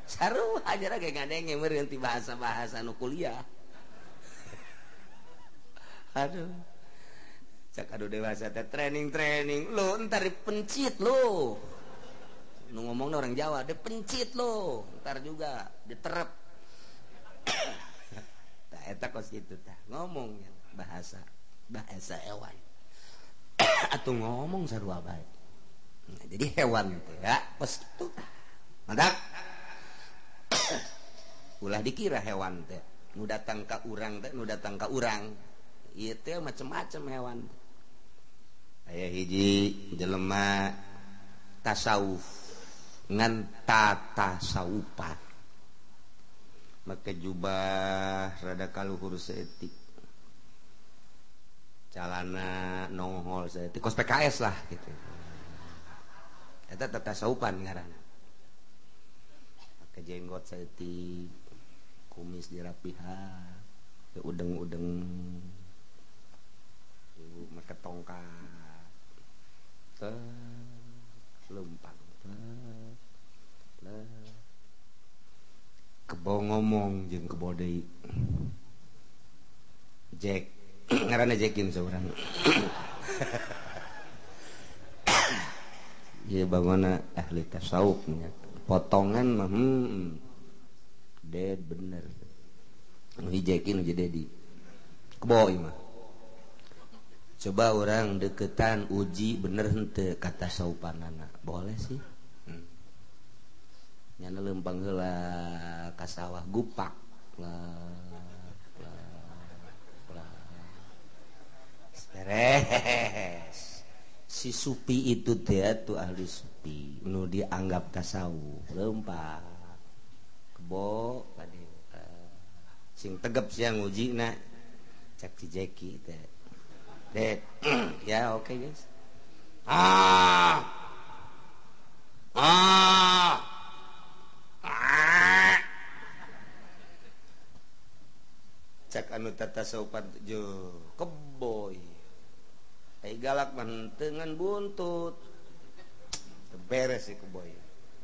Sarua aja ge ngadenge meureun ti bahasa-bahasa nu kuliah. Aduh. Cak aduh dewasa teh training-training lu entar dipencit lu. Nu ngomongna orang Jawa, dipencit lu, entar juga diterep. Tah eta kos kitu tah, ngomongnya bahasa bahasa ewan. Atuh ngomong sarua bae. Nah, jadi hewan teh ya pas kitu. Mantak ulah dikira hewan teh nu datang ka urang teh nu datang ka urang. Ieu teh macem-macem hewan. Aya hiji jelema tasawuf ngan tatasawupan. Make jubah rada kaluhur saeutik. Calana nongol saeutik kos PKS lah gitu. Eta tatasawupan ngaranna. Make jenggot saeutik, kumis dirapihan, udeng-udeng, ibu make tongkat. Teh lempang teh. Kebo ngomong jeung kebo deui. Jack ngaranna Jackin saurang. Ieu bangunna ahli tasawuf nya. Potongan mah dead bener. Nu Jackin nu jadi kebo ieu mah. Coba orang deketan uji bener henteu kata saupanana. Boleh sih. Nyana lempang heula ka sawah gupak. Lah lah. Beres. Si supi itu teh tuh ahli supi nu dianggap tasawuf lempang. Kebo tadi sing tegep sia ngujina cek si Jeki teh. Ded. Ya oke okay, guys. Ah. Ah. Ah. Cek anu tatasawufan jo keboy. Ai galak mah henteu ngan buntut. Beres si keboy.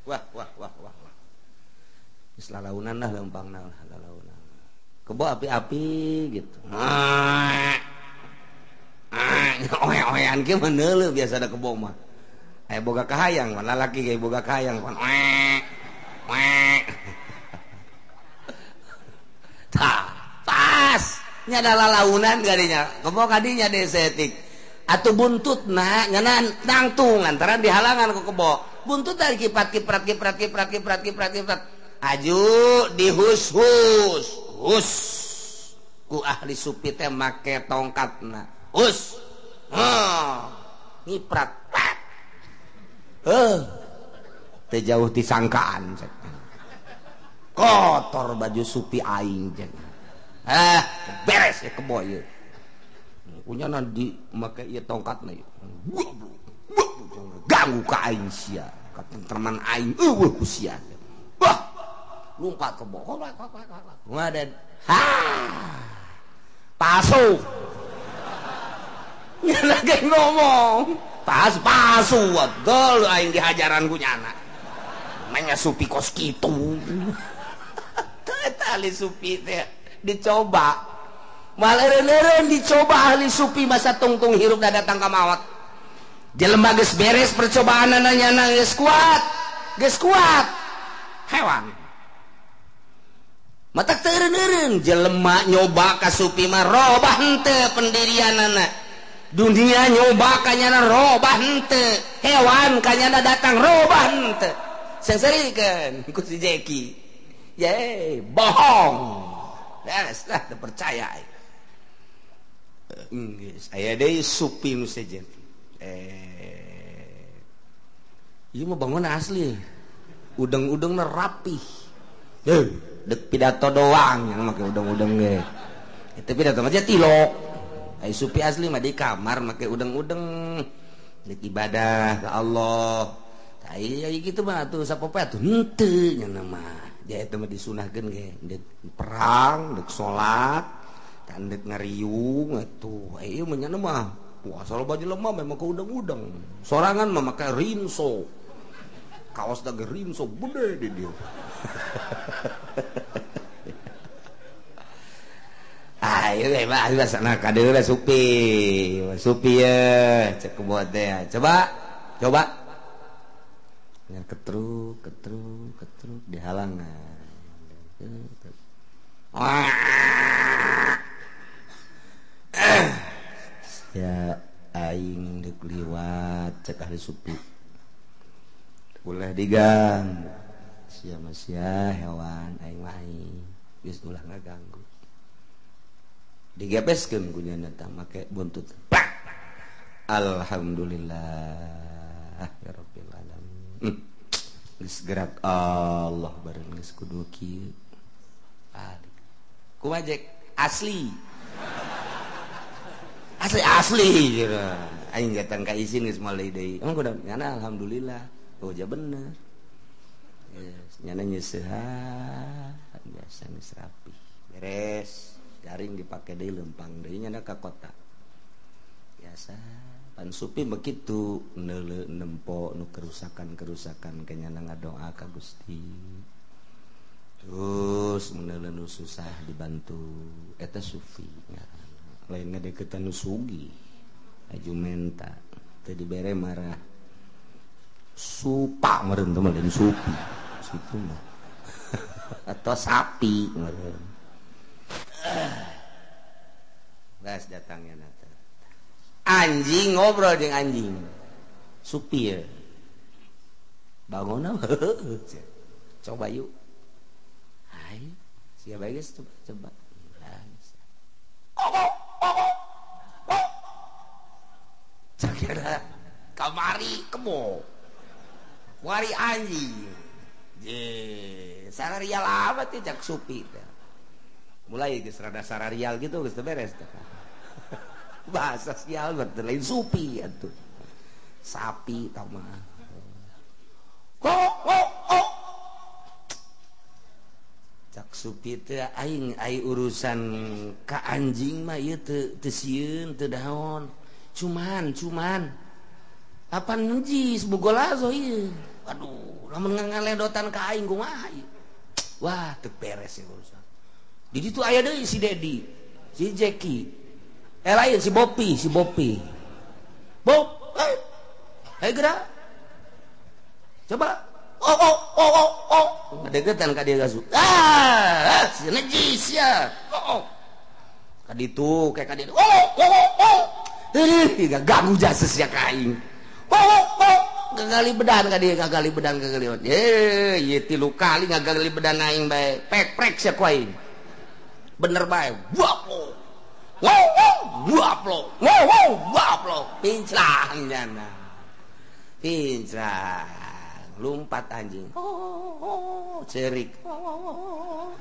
Wah wah wah wah wah. Geus lalaunan lah lempangna lah lalaunan. Kebo api-api gitu. Ah. Oe-oean kieu mah neuleuh biasana kebo mah. Aya boga kahayang mah lalaki ge boga kahayang pan oe. Oe. Tah, pas nya da lalaunan gadinya. Kebo kadinya desetik. Atuh buntutna nyana nangtung antara dihalangan ku kebo. Buntut dari kiprat kiprat kiprat kiprat kiprat kiprat kiprat. Aju dihus-hus. Hus. Ku ahli supi teh make tongkatna. Hus. Ngiprat. Teu jauh ti sangkaan. Kotor baju supi aing jeung. Beres ya kebo ieu. Punya di make ieu tongkatna ieu. Ganggu ka aing sia, katentreman aing eueuh ku sia. Wah, lompat kebo. Ngaden. Ha! Palsu. Nyana ge ngomong, pas palsu gol aing dihajaran ku nyana. Manya supi kos kitu. Teu ahli supi teh dicoba. Malah eureun dicoba ahli supi masa tungtung hirup da datang ka maot. Jelema geus beres percobaanana nyana geus kuat. Geus kuat. Hewan. Matak teu eureun-eureun jelema nyoba ka supi mah robah henteu pendirianana. Dunia nyoba ka nyana robah henteu. Hewan ka nyana datang robah henteu. Sengserikeun ku si Jeki. Ye, bohong. Beres lah teu percaya. Geus aya deui supi nu sejen. Ieu mah bangun asli. Udeng-udengna rapih. Dek pidato doang yang make udeng-udeng ge. Itu pidato mah tilok. Ai supi asli mah di kamar make udeng-udeng. Dek ibadah ka Allah. Tah ieu kitu mah atuh sapopoe atuh henteu nya mah. Dia itu mah disunahkeun ge, dek perang, dek salat, kan dek ngariung atuh. Ieu mah nya mah puasa loba jelema memang ke udeng-udeng. Sorangan mah make rinso. Kaos da ge rinso gede di dieu. Ayo mah sana kadeula supi. Supi ye cek kebo teh. Coba, coba. Dengan ketruk, ketruk, ketruk dihalangan. Ya aing deuk liwat cek ahli supi. Ulah diganggu. Sia mah sia hewan aing mah aing. Geus ulah ngaganggu. Digepeskeun ku nyana tah make buntut. Pak. Alhamdulillah ya rabbil alamin. Geus gerak Allah bareng geus kudu kieu. Balik. Kumaha jek? Asli. Asli asli gitu. Aing datang ka isin geus mulai deui. Emang kudu nyana alhamdulillah. Oh ja bener. Yes, nyana nyeusehan biasa geus rapi. Beres. Jaring dipake deui lempang deui nyana ka kota. Biasa pan supi begitu neuleu nempo nu kerusakan-kerusakan ke nyana ngadoa ka Gusti. Terus meneuleu nu susah dibantu eta sufi ngaranna. Lain ngadeukeutan nu sugih aju menta teu dibere marah supa meureun teh lain supi situ mah atau sapi meureun. Geus datangnya nata anjing ngobrol jeung anjing supir bangun coba yuk hai siapa guys coba coba sakira kamari kebo wari anjing je sararial amat ya cak supi mulai geus rada sararial gitu geus beres bahasa sial berarti lain supi atuh sapi tau mah oh cak supi teh aing ai urusan ka anjing mah ieu teu teu sieun teu daon cuman apa najis bugolazo ieu aduh lamun ngaledotan ka aing kumaha ieu wah teu beres ieu urusan di ditu aya deui si Dedi si Jeki lain si Bopi Bob hey gerak coba oh ngadeukeutan ka dieu gasu ah si najis ya oh ka ditu kayak ka dieu oh heuh ganggu jasa sia ka aing oh gagali bedan ka dieu gagali bedan gagali ye ieu tilu kali ngagali bedan aing bae pek-prek sia ku aing bener bae wah wow wow wow wow pinclang nyana pinclang lompat anjing oh cerik oh.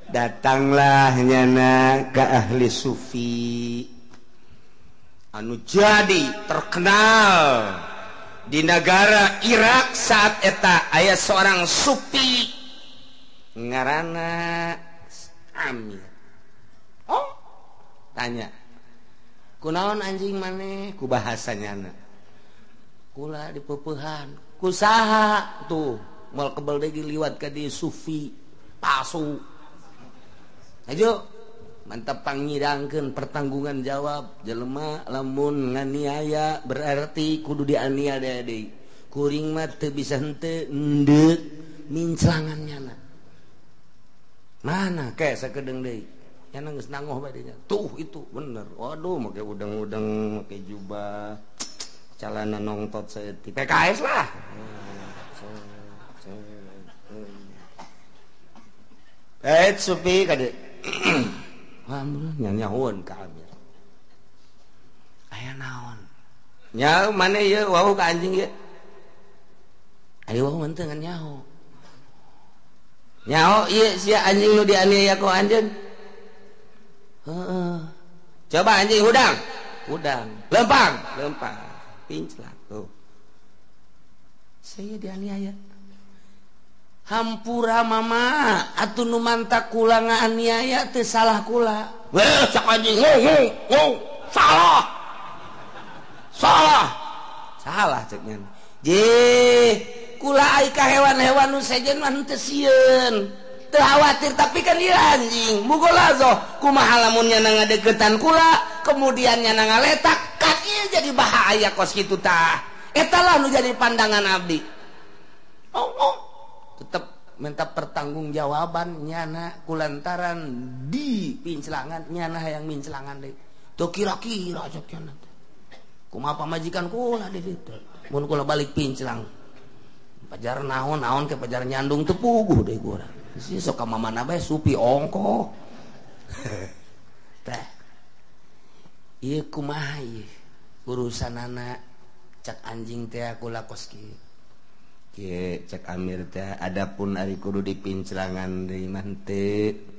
Datanglah nyana ke ahli sufi anu jadi terkenal di negara Irak saat eta aya seorang sufi ngaranna Amir. Oh, tanya. Kunaon anjing maneh ku bahasanya na. Kula dipeupehan. Ku saha tuh moal kebel deui liwat ka dieu sufi palsu. Ayo mantap pangnyidangkeun pertanggungan jawab jelema lamun nganiaya berarti kudu dianiaya deui. Kuring mah teu bisa henteu endeuk minclangan nyana. Mana kayak sakedeung deui nyana geus nangoh bae dinya tuh itu bener waduh make udang-udang make jubah calana nongtot saeutik PKS lah supi kade wah nyahoan ka Amir aya naon nya mane ieu wau ka anjing ieu aya wau mah teu ngan nyaho nyaho ieu sia anjing nu dianiaya ku anjeun heeh coba anjing hudang hudang lempang lempang pinclak tuh saya dianiaya hampura mama atuh nu manta kula ngaaniaya teu salah kula weh cak anjing ngung salah salah salah cek nya jeh kula ai ka hewan-hewan nu sejen mah teu sieun teu khawatir tapi kan ieu anjing mugolazo kumaha lamun nya ngadeukeutan kula kemudian nya ngaletak kan ieu jadi bahaya kos kitu tah eta lah nu jadi pandangan abdi oh tetep minta pertanggungjawaban nyana kulantaran di pinclangan nyana hayang minclangan deui teu kira-kira cek nya. Kumaha pamajikan kula di ditu. Mun kula balik pinclang. Pajar naon-naon ke pajar nyandung teu puguh deui ku urang. Si sok ka mamana bae supi ongkoh. Tah. Ieu kumaha ieu urusanana cak anjing teh kula kos kieu. Kieu cak Amir teh adapun ari kudu dipinclangan deui mah teu.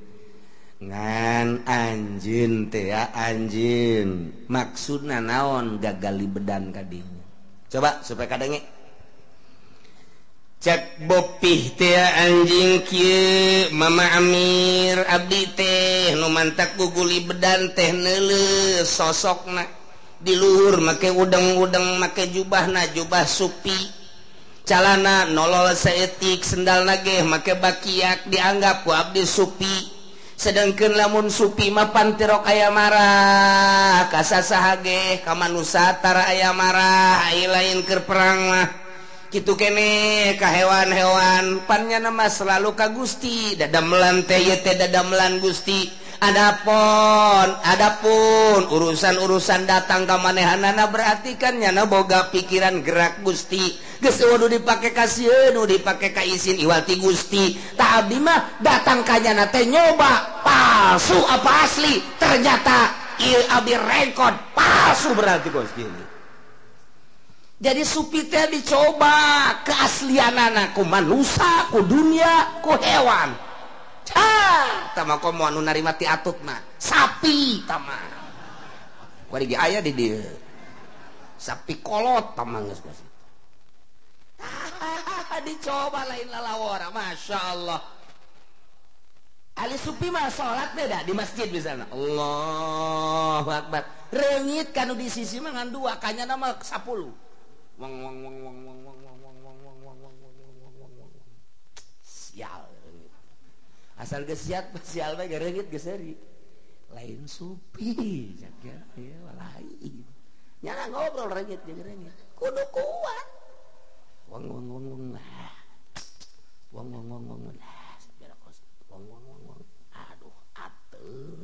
Ngan anjeun teh ya anjeun maksudna naon gagal di bedan ka dinya. Coba supaya kadenge. Cek bopih teh anjing kieu Mama Amir abdi teh nu mantak guguli bedan teh neuleuh sosokna di luhur make udeng-udeng make jubahna jubah supi calana nolol saeutik sendalna ge make bakiak dianggap ku abdi supi. Sedangkan lamun supi mah pantirok aya marah kasasaha ge ka manusa tara aya marah ai lain keur perang mah kitu keneh ka hewan-hewan pannya mah selalu ka Gusti dadamelan teh ieu teh dadamelan Gusti. Adapun urusan-urusan datang ka manehanana berarti kan nyana boga pikiran gerak Gusti geus eueuh dipake ka sieun dipake ka isin iwal ti Gusti tah abdi mah datang ka nyana teh nyoba palsu apa asli ternyata ieu abdi rekod palsu berarti kos gini. Jadi supi teh dicoba keaslianana ku manusa ku dunia ku hewan. Cah, tama komo anu narima ti atut mah sapi tama. Kuari ge aya di dieu. Sapi kolot tama geus geus. Dicoba lain lalawara, Masya Allah. Ali supi mah salat beda di masjid misalnya. Allahu Akbar. Reungit kanu di sisi mah ngan dua, kanyana mah 10. Wong wong wong wong wong wong wong wong wong wong wong wong wong wong wong. Sial. Asal geus siap sial bae reungit geus seuri. Lain supi ya, ya lain. Nyana ngobrol reungit jeung reungit. Kudu kuat. Wong wong wong wong. Wong wong wong wong. Wong wong wong wong. Aduh atuh.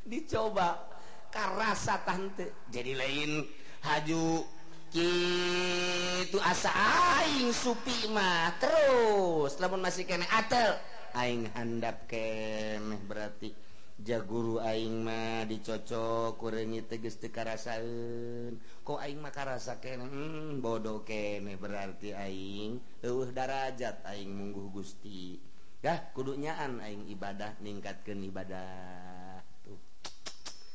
Dicoba karasa tante. Jadi lain haju kitu asa aing supi mah terus lamun masih kene atel aing handap keneh berarti jaguru aing mah dicocok kureungit teh geus teu karasaeun kok aing mah karasa keneh bodoh keneh berarti aing eueuh darajat aing mungguh Gusti dah kudu nyaan aing ibadah ningkatkeun ibadah tuh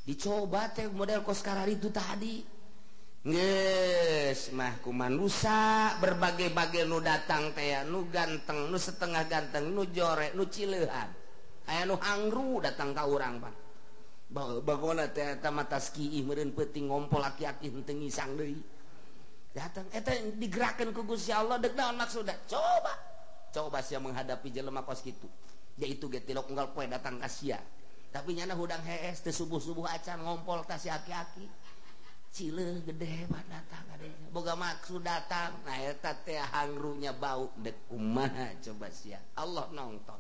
dicoba teh model kos kararitu tadi. Geus mah ku manusa berbagai-bagai nu datang teh nu ganteng nu setengah ganteng nu jorek nu cileuhan aya nu hangru datang ka urang pan bagona teh eta mah taski meureun peuting ngompol aki-aki henteu ngisang deui datang eta digerakkeun ku Gusti Allah deuk naon maksudna coba coba sia menghadapi jelema kos kitu yaitu ge tilok unggal poe datang ka sia tapi nyana hudang hees teu subuh-subuh acan ngompol ka si aki-aki cileuh gede mah datang adanya boga maksud datang nah eta teh hangrunya bau dek kumaha coba sia Allah nonton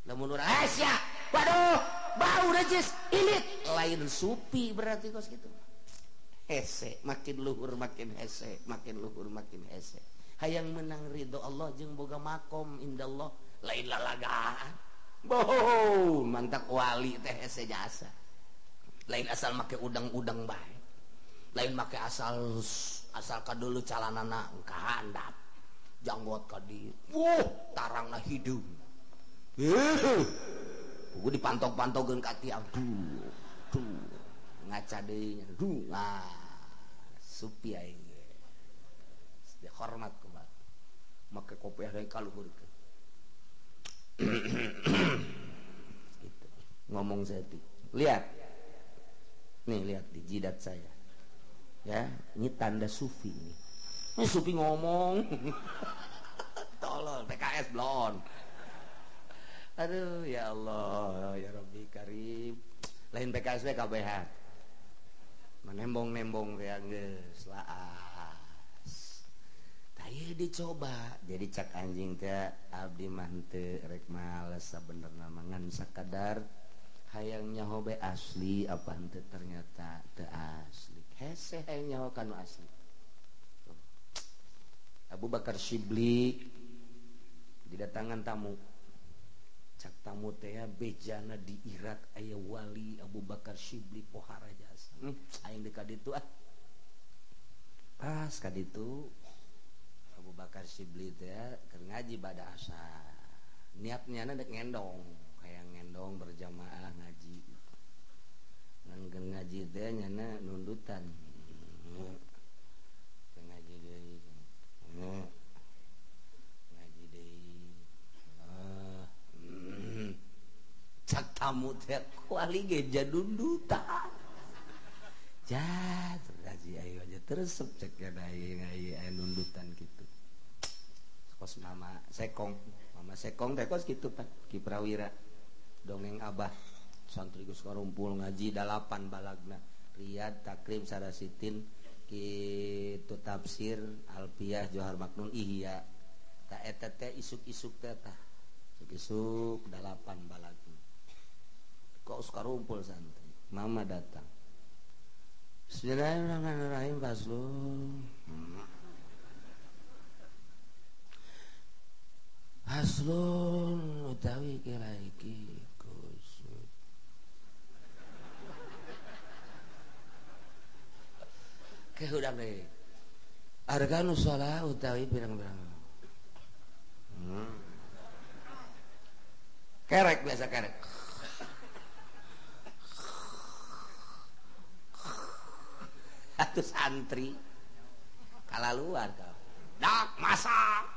lamun urang sia waduh bau najis ilit lain supi berarti kos kitu hese makin luhur makin hese makin luhur makin hese hayang menang ridho Allah jeung boga makom indallah lain lalagaan boh mantak wali teh hese jasa lain asal make udang-udang bae lain make asal asal kadulu calanana kahandap janggot ka dieu wuh tarangna hidung Buku dipantog-pantogeun ka tiang duh duh ngaca deui nya duh ah supi aing ge hormat ku make kopiah deui ka luhur gitu. Ngomong saya lihat nih lihat di jidat saya ya, ini tanda sufi ini. Ini sufi ngomong. Tolol PKS blon. Aduh ya Allah ya Rabbi Karim. Lain PKS we KBH. Menembong-nembong teh geus laas. Tah Ayo dicoba. Jadi cak anjing teh abdi mah henteu rek males sabenerna mah ngan sakadar hayang nyaho bae asli apa henteu ternyata teu asli. Hese hayang nyaho kanu asli. Tuh. Abu Bakar Shibli didatangan tamu. Cak tamu teh bejana di Irak aya wali Abu Bakar Shibli pohara jasa. Aing deuk ka ditu ah. Pas ka ditu Abu Bakar Shibli teh keur ngaji bada asar. Niatnya dek ngendong, hayang ngendong berjamaah ngaji. Ngan keur ngaji teh nyana nundutan. Keur ngaji deui. Ngaji deui. Cak tamu teh kuali ge jadundutan. Ja, ngaji ayo aja terus cek aing aya nundutan kitu. Kos mama sekong teh kos kitu Pak Ki Prawira dongeng abah santri geus karumpul ngaji 8 balagna Riyad Takrim Sarasitin kitu tafsir Alfiyah Johar Maknun Ihya ta eta teh isuk-isuk teh tah isuk-isuk 8 balagna kos karumpul santri mama datang Bismillahirrahmanirrahim faslun Faslun utawi kira iki kusut. Kehudang deui. Arkanu shalah utawi pirang-pirang. Kerek biasa kerek. Atuh santri kalaluar kau. Dak masak.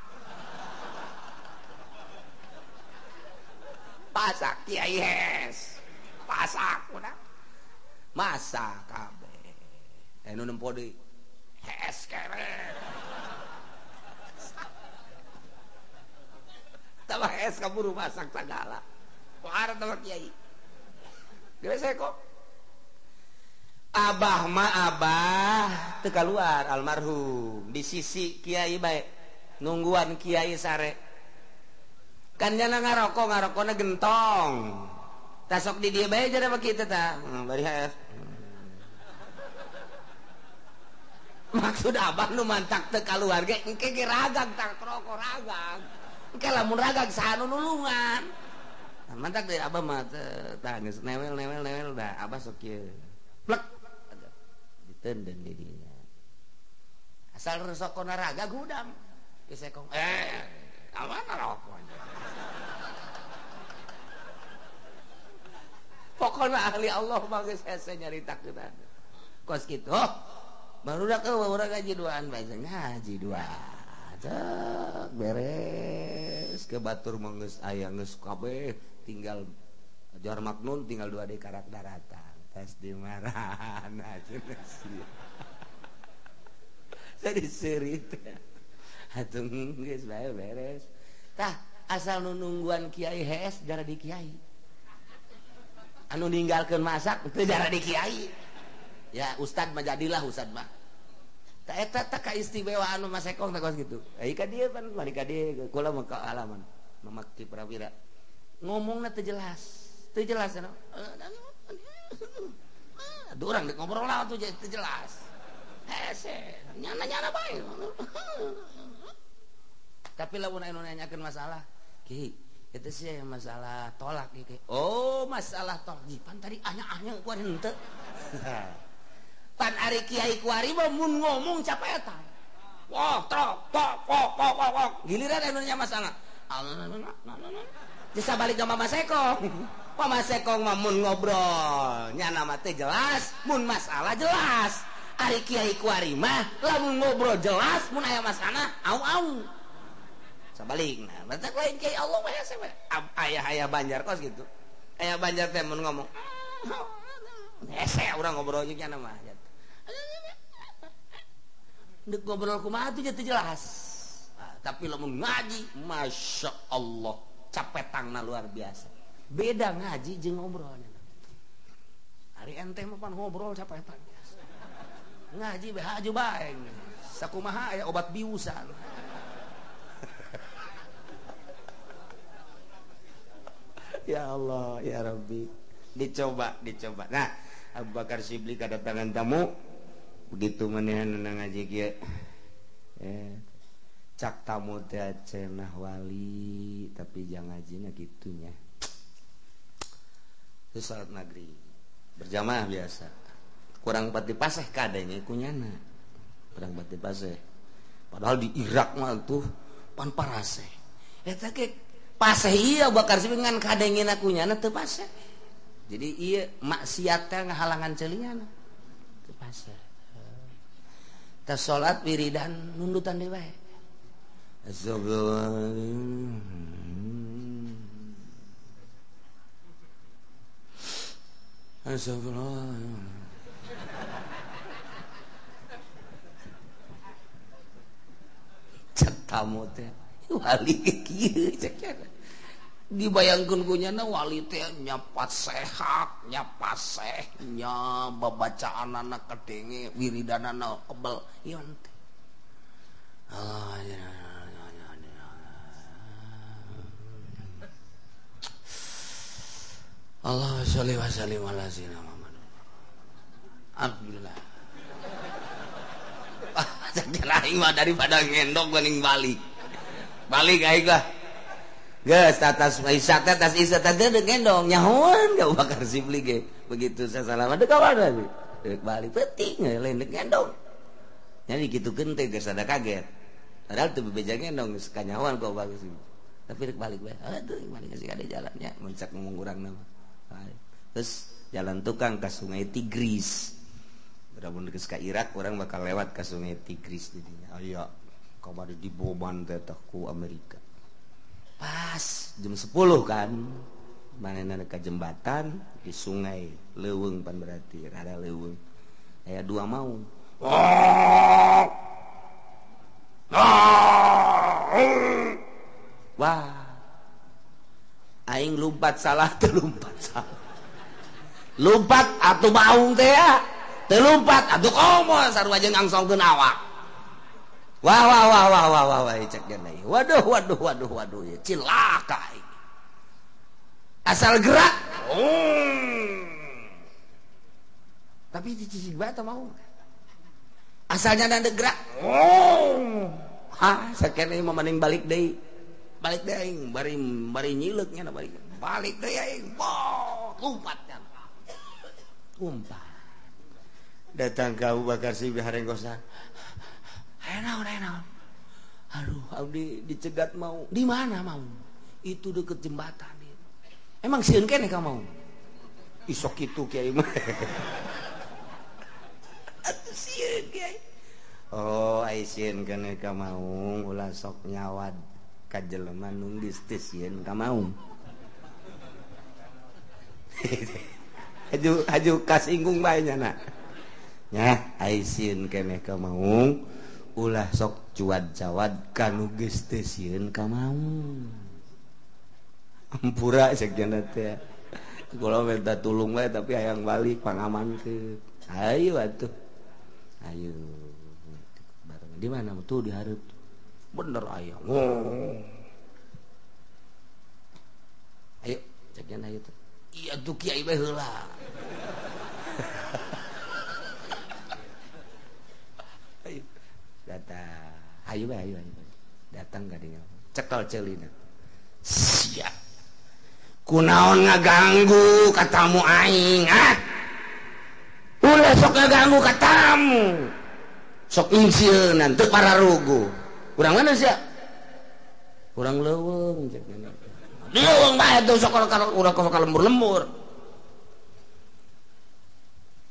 Pasak kiai hes pasak udah masak kabeh nu nempo deui hes kere tambah hes kaburu masak sagala pohara tambah kiai geus kok abah mah abah teu kaluar almarhum di sisi kiai bae nungguan kiai sare kan jana ngarokok ngarokokna gentong tasok di dia bae jana kitu tah bari HF maksud abah nu mantak teu kaluar ge engke ge ragang tah rokok ragang engke lamun ragang saha nu nulungan nah, mantak deui abah mah tah geus newel newel newel dah abah sok kieu plek ditenden di dinya asal resokona raga gudang geus sekong awan rokok pokoknya ahli Allah mah geus hese nyaritakeun kos kitu oh barudak eueuh urang ngaji duaan bae ngaji dua cek beres ke batur mah geus aya geus kabeh tinggal Johar Maknun tinggal dua di karak daratan tes di marana cenah sia jadi seuri teh atuh geus bae beres tah asal nu nungguan kiai hees jara di kiai anu ninggalkeun masak teu jara di kiai ya ustad mah jadilah ustad mah ta eta tah kaistimewaan anu Mas Ekong teh kos kitu ai ka dieu pan bari ka dieu kula mah kaalaman Mamak Ki Prawira ngomongna teu jelas anu aduh urang deuk ngobrol lah atuh teu jelas hese nyana-nyana bae tapi lamun anu nanyakeun masalah ki itu sih yang masalah tolak ki oh masalah tolak pan tadi anya-anya kuari henteu pan ari kiai kuari mah mun ngomong capetan wah trok tok kok kok kok giliran anu nanya masalah bisa balik ke Mama Sekong Mama Sekong mah mun ngobrol nyana mah teh jelas mun masalah jelas ari kiai kuari mah lamun ngobrol jelas mun aya masalah au-au sabalikna batak lain kiai Allah mah hese aya-aya Banjar kos gitu aya Banjar teh mun ngomong hese urang ngobrol jeung nya mah deuk ngobrol kumaha tuh teu jelas tapi lamun ngaji Masya Allah capetangna luar biasa beda ngaji jeung ngobrolnya ari ente mah pan ngobrol capetan biasa ngaji bae haju bae sakumaha aya obat biusan. Ya Allah ya Rabbi, dicoba dicoba. Nah Abu Bakar Shibli kedatangan tamu begitu manehan ngaji kieu cak tamu teh cenah wali tapi jangan ngajina gitunya. Terus salat maghrib berjamaah biasa kurang pati paseh kadanya kunyana kurang pati paseh padahal di Irak mah tuh pan paraseh eta ge paseh ieu Bakar Shibli ngan kadengena kunyana teu paseh. Jadi ieu maksiat teh ngahalangan ceuliana teu paseh. Teh salat wiridan nundutan deui bae. Astagfirullah. Astagfirullah. Cek tamu teh wali kieu cek dibayangkeun ku nyana wali teh nya pasehak nya paseh nya babacaanana kadenge wiridanana kebel ieu teh. Allah ya Allah sholli wa sallim ala sayyidina Muhammad. Alhamdulillah. Cek aing mah daripada ngendong mending balik. Balik aing lah. Geus tatas isya teh tas isya teh deuk ngendong nyahoan ka Abu Bakar Shibli ge. Begitu saya salaman deuk ka mana deuk balik penting lain deuk ngendong. Jadi kitukeun teh geus ada kaget. Padahal teu bebeja ngendong geus kanyahoan ku Abu Bakar Shibli. Tapi rek balik bae. Aduh balik geus ada jalannya mencak ngomong urang mah. Terus jalan tukang ke Sungai Tigris. Berapun geus ka Irak orang bakal lewat ke Sungai Tigris jadinya. Aya kamari diboman teh ku Amerika. Pas jam 10 kan. Manehna ka jembatan di sungai leuweung pan berarti rada leuweung. Aya dua maung. Wah. Aing lompat salah teu lompat salah. Lompat atuh maung teh ya. Teu lompat atuh komo sarua jeung angsongkeun awak. Wah wah wah wah wah wah wah cek deui. Waduh waduh waduh waduh cilaka aing. Asal gerak. Tapi dicicing bae teh maung. Asalnya da gerak. Hah, sakene mah mending balik deui. Balik deui aing bari bari nyileuk nya balik. Balik deui aing. Boh, lompat nya. Lompat. Datang ke Abu Bakar Shibli harenggosan. Ayo naon, ayo naon. Aduh, abdi dicegat mau. Di mana mau? Itu deket jembatan itu. Emang sieun keneh ka mau? Isok kitu kiai mah. Atuh sieun kiai. Oh, ai sieun keneh ka mau ulah sok nyawad ka jelema nu geus teu sieun ka mau. Haju haju kasinggung bae nya na. Nya ai sieun keneh ka maung ulah sok cuad-cawad kanu geus teu sieun ka maung. Ampura cek jana teh. Kula minta tulung bae tapi hayang balik pangamankeun. Ayo atuh. Ayo. Bareng di mana tuh di hareup. Bener aya. Ayo cek jana ayo tuh. Iya tuh kiai bae heula. Ayo datang, ayo ayo ayo datang ka dinya. Cekel ceulina. Sia. Kunaon ngaganggu ka tamu aing, ah? Ulah sok ngaganggu ka tamu. Sok ingsieunan teu pararugu. Urang mana sia? Urang leuweung cek nya. Leuweung bae tuh sok urang ka lembur-lembur.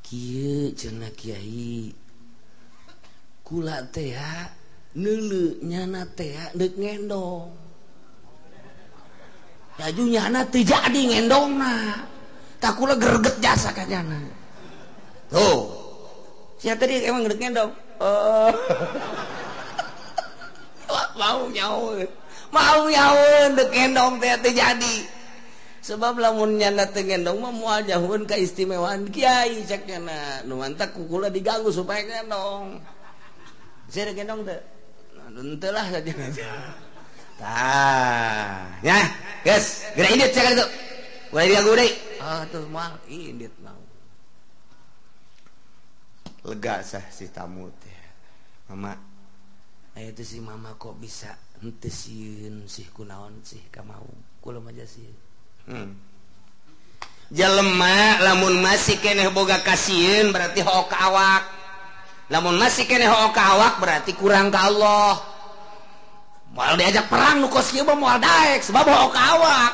Kieu cenah kiai. Kula teh neuleu nyana teh deuk ngendong. Laju nyana teu jadi ngendongna. Tah kula greget jasa ka nyana. Tuh. Sia tadi emang deuk ngendong. Oh. Mau nyaun. Mau nyaun deuk ngendong teh teu jadi. Sebab lamun nyana teu ngendong mah moal nyahueun kaistimewaan kiai cek nyana. Nu mantak ku kula diganggu supaya ngendong. Sia deuk ngendong teu? Henteu lah saja. Tah, ya, guys, geura indit cek itu. Ulah diganggu deui. Ah tuh moal indit mau. Lega sah si tamu teh. Mama, aya teh si mama kok bisa henteu sieun sih kunaon sih ka mau. Kula mah sieun. Jelema lamun masih keneh boga kasieun berarti hook ka awak. Lamun masih keneh hook ka awak berarti kurang ka Allah. Moal diajak perang nu kos kieu mah moal daek sebab hook ka awak.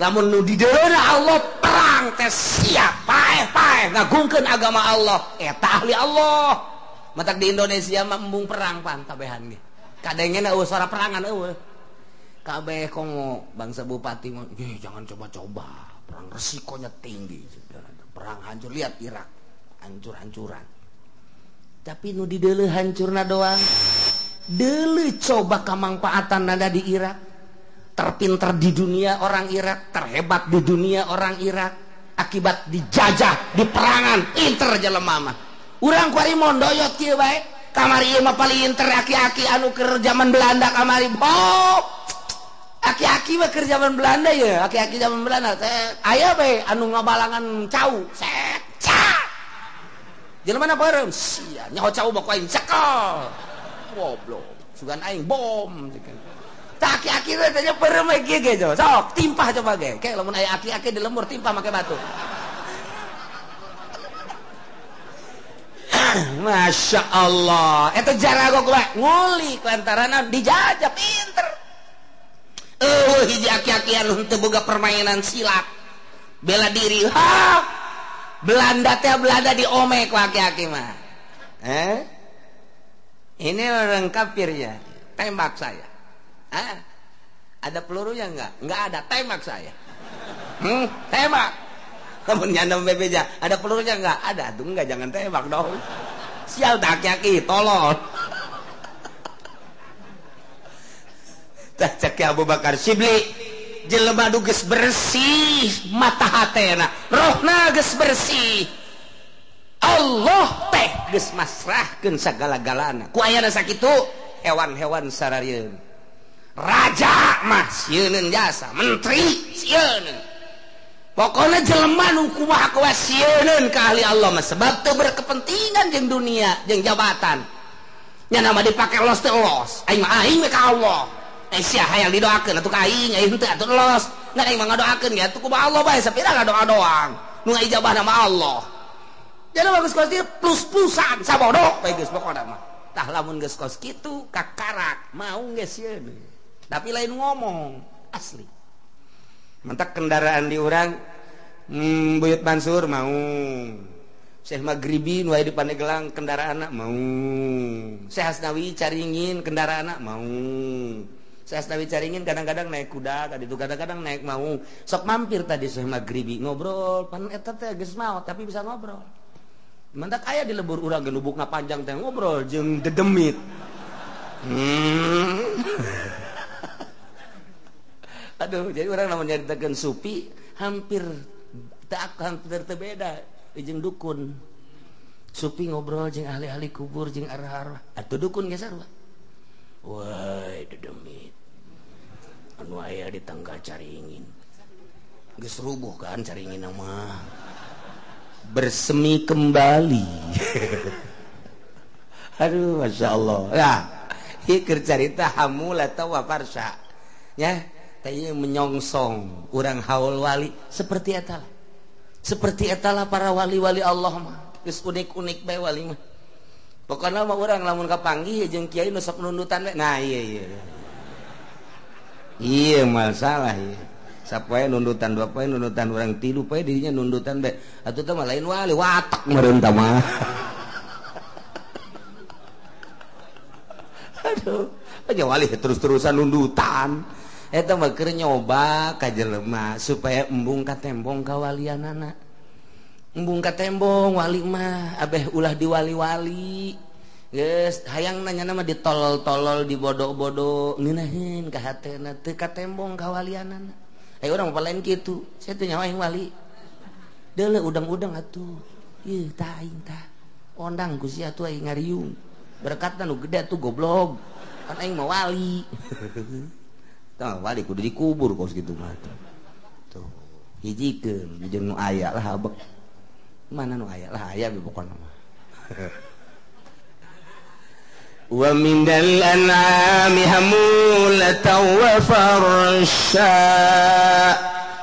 Lamun nu dideuna Allah perang teh siap paeh-paeh ngagungkeun agama Allah eta ahli Allah. Matak di Indonesia mah embung perang pan kabehan ge. Kadengena eueuh suara perangan eueuh. Kabeh komo bangsa bupati mah jangan coba-coba, perang resikonya tinggi. Perang hancur, lihat Irak hancur-hancuran. Tapi nu dideuleuh hancurna doang. Deuleuh coba kamangpaatan nada di Irak. Terpinter di dunia orang Irak, terhebat di dunia orang Irak. Akibat dijajah, di perangan, inter jelema mah. Urang kuari mondoyot kieu bae. Kamari ieu mah paling inter aki-aki anu keur zaman Belanda kamari. Oh. Aki-aki mah keur zaman Belanda ya, aki-aki zaman Belanda teh aya bae anu ngabalangan cau. Set ca. Jelema na beureum sia nyaho cau mah ku aing cekel. Goblok, sugan aing bom. Tah aki-aki teh nya beureum we kieu ge sok timpah coba ge. Ke lamun aya aki-aki di lembur timpah make batu. Masya Allah, itu jarago gue nguli kelantaran dijajah pinter. Hiji aki-akian henteu boga permainan silat, bela diri. Ha, Belanda teh Belanda diome ku aki-aki mah. Ini orang kafir ya, tembak saya. Hah? Ada pelurunya enggak? Enggak ada, tembak saya. Tembak. Kamu nyandam bebeja, ada pelurunya enggak? Ada, tuh enggak, jangan tembak dong. Sial tak aki-aki, tolol. Tah cek Abu Bakar Shibli, jelema nu geus bersih mata hatena, rohna geus bersih. Allah teh geus masrahkeun sagala-galana. Ku ayana sakitu hewan-hewan sararieun. Raja mah sieuneun jasa, menteri sieuneun. Pokoknya jelema nu kumaha kumaha sieuneun ka ahli Allah mah sebab teu berkepentingan jeung dunia jeung jabatan. Nya nama dipake los teh los. Aing mah aing we ka Allah. Sia hayang didoakeun atuh ka aing, aing henteu atuh los. Ngan aing mah ngadoakeun ge atuh kumaha Allah bae sapira ngadoa doang. Nu ngaijabah nama Allah. Jadi bagus kos kieu plus-plusan sabodo bae geus pokona mah. Tah lamun geus kos kitu kakarak mau geus sieun. Tapi lain ngomong asli. Mentak kendaraan di urang Buyut Mansur mau, Syekh Maghribi nu aya di Pandeglang kendaraan mau, Syekh Hasnawi Caringin kendaraan mau, Syekh Hasnawi Caringin kadang-kadang naik kuda, kaditu kadang-kadang naik mau. Sok mampir tadi Syekh Maghribi ngobrol, pan eta teh geus maot tapi bisa ngobrol. Mentak aya di lembur urang ge lubukna panjang teh ngobrol jeung dedemit. Aduh, jadi orang lamun nyaritakeun supi hampir tak hampir teu beda jeung dukun. Supi ngobrol jeung ahli-ahli kubur jeung arah-arah. Atuh dukun ge sarua. Woi, dedemit. Anu aya di tanggal Caringin. Geus rubuh kan Caringin mah. Bersemi kembali. Aduh, Masya Allah. Ya, ieu keur carita hamula tawa farsa. Ya. Tanya menyongsong urang haul wali seperti etalah. Seperti etalah para wali-wali Allah mah. Geus unik-unik bae wali mah. Pokona mah urang lamun kapanggih jeung kiai nu sok nundutan bae. Nah, iya iya. Iya masalah ieu. Sapoe nundutan dua poe nundutan urang tilu poe dirinya nundutan bae. Atuh teh mah lain wali watak meureun tah mah. Aduh, aja wali terus-terusan nundutan. Eta mah keur nyoba ka jelema supaya embung ka tembong kawalianana. Embung ka tembong wali mah abeh ulah diwali-wali. Geus hayang nanya mah ditolol-tolol dibodoh-bodoh ngeunaheun ka hatena teu ka tembong kawalianana. Aya urang mah lain kitu. Saya teh nyawa aing wali. Deuleu udang-udang atuh. Ieu tah aing tah. Ondang ku sia atuh aing ngariung. Berkatna nu gede atuh goblok. Kan aing mah wali. Tah wali kudu dikubur kos kitu mah. Tuh hijikeun jeung nu aya lah abek. Mana nu aya lah aya pokona mah. Wa minal an'ami hamulatan wa farsha.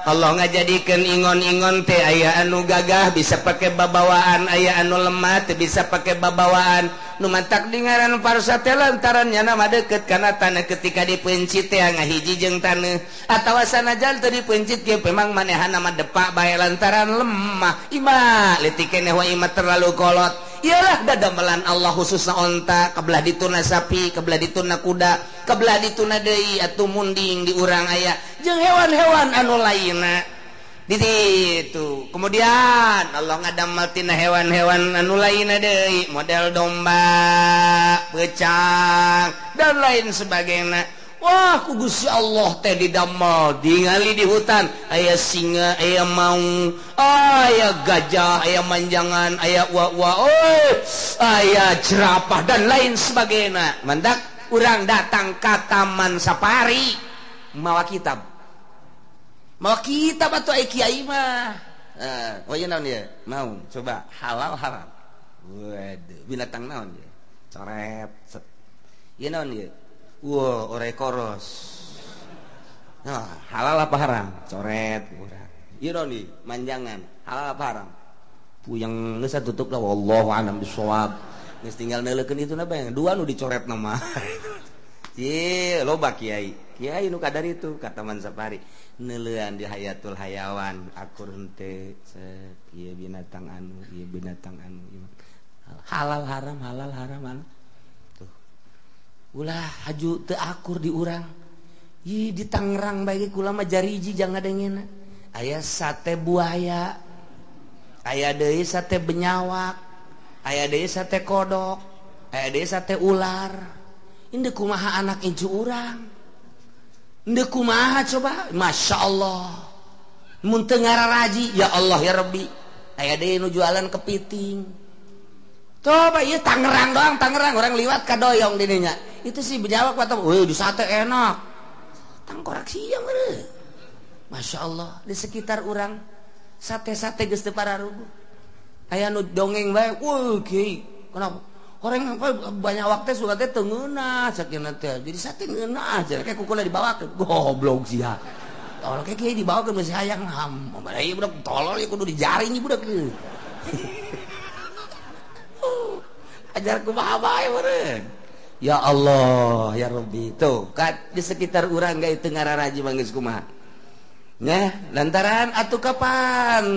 Allah ngajadikeun ingon-ingon teh aya anu gagah bisa pake babawaan, aya anu lemah teh bisa pake babawaan. Nu mantak dingaran farsa teh lantaran nyana mah deukeut kana taneuh ketika dipencit teh ngahiji jeung taneuh atawa sanajan teu dipencit ge memang manehana mah depak bae lantaran lemah. Ima leutik keneh wa ima terlalu kolot. Iyalah dadamelan Allah khususna onta, kebelah dituna sapi, kebelah dituna kuda, kebelah dituna deui atuh munding di urang aya jeung hewan-hewan anu lainna. Di ditu. Kemudian Allah ngadamel tina hewan-hewan anu lainna deui, model domba, pecang dan lain sebagainya. Wah, ku Gusti Allah teh didamel dingali di hutan aya singa, aya maung, aya gajah, aya manjangan, aya wa-wa, aya jerapah dan lain sebagainya. Mandak urang datang ka taman safari mawa kitab. Mawa kitab atuh ai kiai mah. Oh ieu naon ieu? Maung, coba halal haram. Waduh, binatang naon ieu? Coret. Set. Ieu naon ieu? Wah, orai koros. Nah, halal apa haram? Coret urang. Ieu naon ieu? Manjangan. Halal apa haram? Puyeng geus tutup lah wallahu a'lam bissawab. Geus tinggal neuleukeun itu na bae. Dua nu dicoret na mah. Ye, loba kiai. Kiai nu kadar itu ka taman safari. Neuleuan di hayatul hayawan akur henteu set ieu binatang anu, ieu binatang anu. Halal haram, halal haram anu. Tuh. Ulah haju teu akur di urang. Ih di Tangerang bae ge kula mah jariji jangan ngadengena. Aya sate buaya. Aya deui sate benyawak. Aya deui sate kodok. Aya deui sate ular. Ini kumaha anak incu urang. Ini kumaha coba. Masya Allah. Mun teu ngararaji ya Allah ya Rabbi. Aya deui nu jualan kepiting. Coba ieu Tangerang doang, Tangerang orang liwat ka doyong dininya. Itu sih benyawak atau weuh di sate enak. Tangkorak siang eueuh. Masya Allah di sekitar urang sate-sate geus teu pararuguh. Aya nu dongeng bae, weuh kiai. Kenapa? Orang banyak waktu suka teh teu ngeunah sakeuna teh. Jadi sate ngeunah cenah kayak kukuna dibawakeun. Goblok sia. Tolol kayak kiai dibawakeun masih hayang ham. Ieu budak tolol ieu kudu dijaring ieu budak ieu. Ajar kumaha bae meureun. Ya Allah, ya Rabbi. Tuh, kat di sekitar urang ge teu ngararaji mah geus kumaha. Nya, lantaran atuh kapan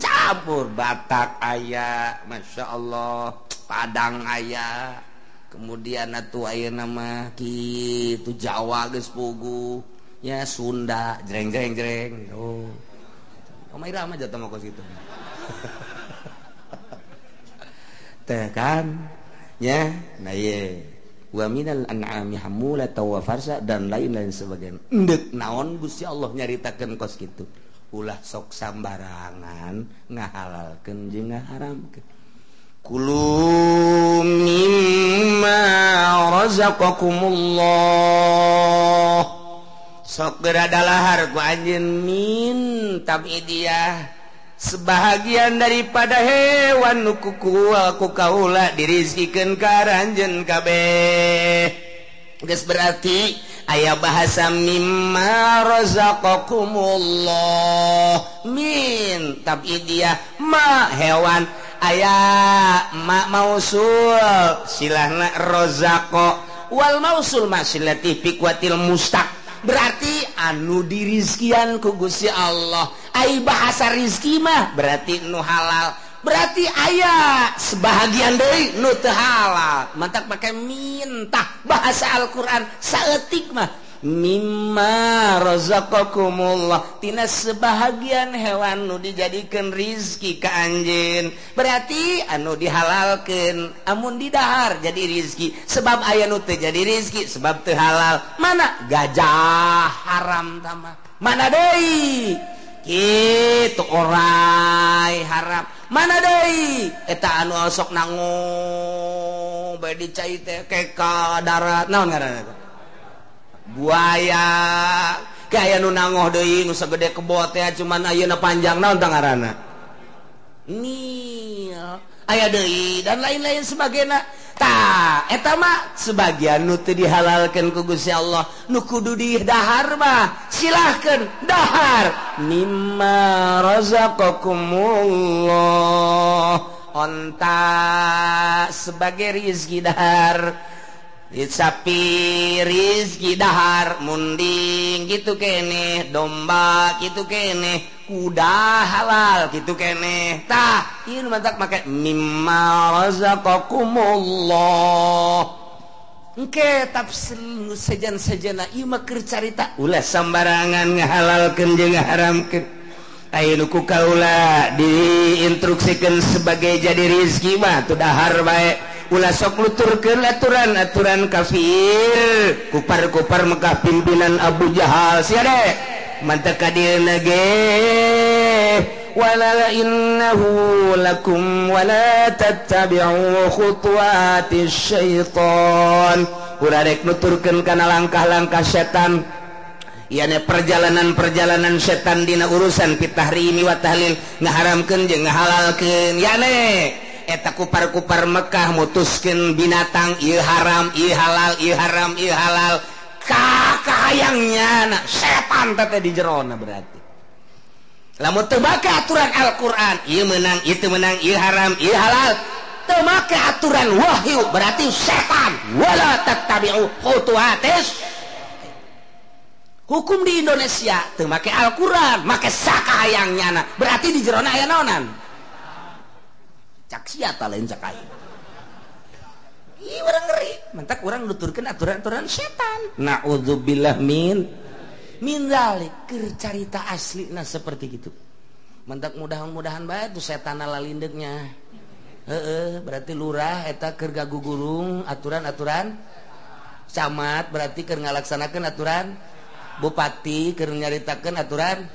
campur Batak aya, Masya Allah. Padang aya, kemudian atuh ayeuna mah kitu Jawa geus puguh, nya Sunda jreng jreng jreng. Oh. Oma Irama jatuh mah kos kitu. Teh kan nya, nah ye. Wa minal an'ami hamulatan wa farsa dan lain-lain sebagainya. Endek naon Gusti Allah nyaritakeun kos kitu. Ulah sok sambarangan ngahalalkeun jeung ngaharamkeun. Kulu mimma razaqakumullah. Sok geura dalahar ku anjeun min tabidiyah sebahagian daripada hewan nu ku kaula dirizkikeun ka aranjeun kabeh. Geus berarti aya bahasa mimma razaqakumullah min tabidiyah ma hewan aya ma mausul silahna rozaqo wal mausul masilati fiqwatil mustaq berarti anu dirizkian ku Gusti Allah. Ai bahasa rizki mah berarti nu halal, berarti aya sebahagian deui nu teu halal. Mantak make mintah bahasa Al-Qur'an saeutik mah mimma razaqakumullah tina sebahagian hewan nu dijadikeun rizki ka anjeun berarti anu dihalalkeun amun didahar jadi rizki sebab aya nu teu jadi rizki sebab teu halal. Mana gajah haram tama, mana deui kitu orai haram, mana deui eta anu sok nangu bae dicai teh keka darat naon ngaranna eta buaya. Kaya nu nangoh deui nu sagede kebo teh cuman ayeuna panjang naon tah ngaranna? Nil. Aya deui dan lain-lain sebagainya. Tah, eta mah sebagian nu teu dihalalkeun ku Gusti Allah, nu kudu didahar mah silahkeun dahar. Mimma razaqakumullah. Onta sebagai rizki dahar, sapi rizki dahar, munding gitu kene, domba gitu kene, kuda halal gitu kene. Tah, ieu mantak make mimma razaqakumullah. Engke tafsir nu sejen-sejena ieu mah keur carita ulah sambarangan ngahalalkeun jeung ngaharamkeun. Aya nu ku kaula diinstruksikeun sebagai jadi rizki mah teu dahar bae. Ulah sok nuturkeun aturan-aturan kafir, kupar-kupar Mekah pimpinan Abu Jahal sia de. Mantap kadieuna ge wala innahu lakum wala tattabi'u khutuwatis syaitan. Ulah rek nuturkeun kana langkah-langkah setan. Iane perjalanan-perjalanan setan dina urusan pitahrimi wa tahlil, ngaharamkeun jeung ngahalalkeun. Yane eta kupar-kupar Mekah mutuskeun binatang ieu haram, ieu halal, ieu haram, ieu halal. Kakahayangnya na setan teh di jerona berarti. Lamun teu make aturan Al-Qur'an, ieu meunang, ieu teu meunang, ieu haram, ieu halal. Teu make aturan wahyu berarti setan. Wala tattabi'u khutuwatis. Hukum di Indonesia teu make Al-Qur'an, make sakahayangnya na. Berarti di jerona aya naonan? Cak sia ta lain cak aing. Ih, urang ngeri. Mantak urang nuturkeun aturan-aturan setan. Na'udzubillah min dzalik. Keur carita aslina seperti gitu. Mantak mudah-mudahan bae tuh setan lalindeknya. Heeh, berarti lurah eta keur gagugurung aturan-aturan, camat berarti keur ngalaksanakeun aturan, bupati keur nyaritakeun aturan,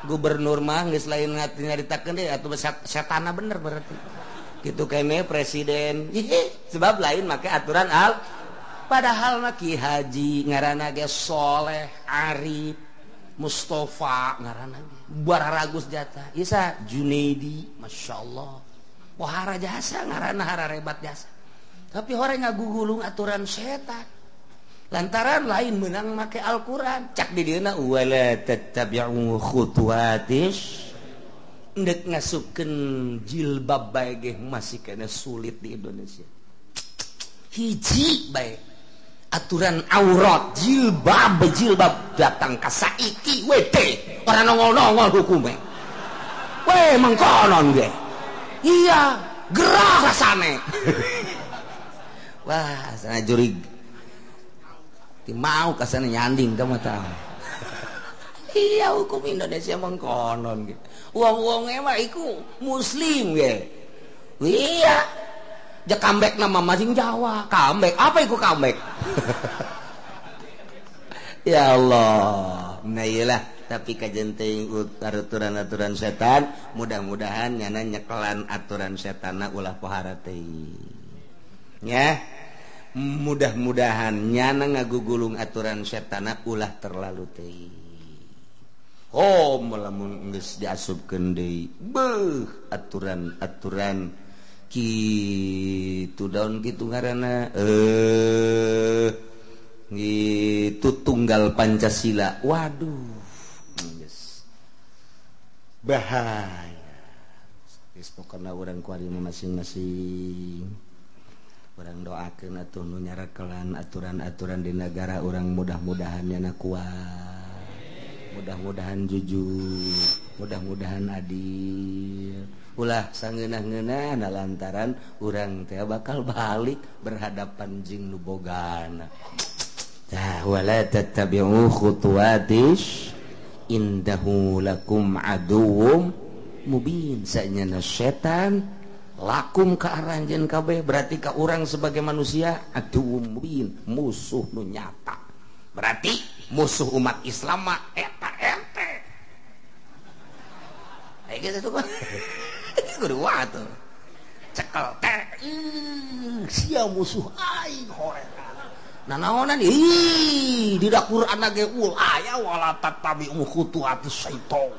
gubernur mah geus lain nyaritakeun deui atuh setana bener berarti. Gitu kene presiden. Sebab lain make aturan al padahal mah Ki Haji ngaranna ge Soleh Arif Mustafa ngaranna ge bararagus jata. Isa Junaidi masyaallah. Pohara jasa ngaranna hararebat jasa. Tapi horeng ngagugulung aturan setan. Lantaran lain menang make Al-Qur'an. Cak di dieuna wala tattabi'u khutuwatis. Ndek ngasupkeun jilbab bae ge masih kena sulit di Indonesia. Hiji bae aturan aurat jilbab jilbab datang ka saiki we teh ora nongol-nongol hukume. We mengkonon ge. Iya, gerah rasane. Wah, sana jurig. Ti mau kasana nyanding kamu tahu. Iya, hukum Indonesia mengkonon ge. Wong-wong mah iku muslim ge. Iya. Ja comeback nama masing Jawa. Comeback apa iku comeback? Ya Allah. Nah iyalah, tapi kajen teuing aturan-aturan setan, mudah-mudahan nyana nyekelan aturan setanna ulah pohara teuing. Ya. Mudah-mudahan nyana ngagugulung aturan setanna ulah terlalu teuing. Oh, lamun geus diasupkeun deui. Beuh, aturan-aturan kitu daun kitu ngaranna gitu tunggal Pancasila. Waduh. Geus. Bahaya. Geus pokona urang kuari masing-masing. Urang doakeun atuh nu nyarakelan aturan-aturan di negara urang mudah-mudahan nyana kuat. Mudah-mudahan jujur, mudah-mudahan adil. Ulah sangeunah-ngeunah lantaran urang teh bakal balik berhadapan jeung nu bogana. Tah wala tattabi'u khutuwatis indahu lakum aduwwum mubin. Sanyana setan lakum ka aranjeun kabeh berarti ka urang sebagai manusia aduwwum mubin, musuh nu nyata. Berarti musuh umat Islam mah eta ente. Ayo gitu tuh. Kudu atuh. Cekel teh. Sia musuh aing hoream. Nanaonan ih di Quran ge ul aya wala tattabi'u khutuwatis syaitan.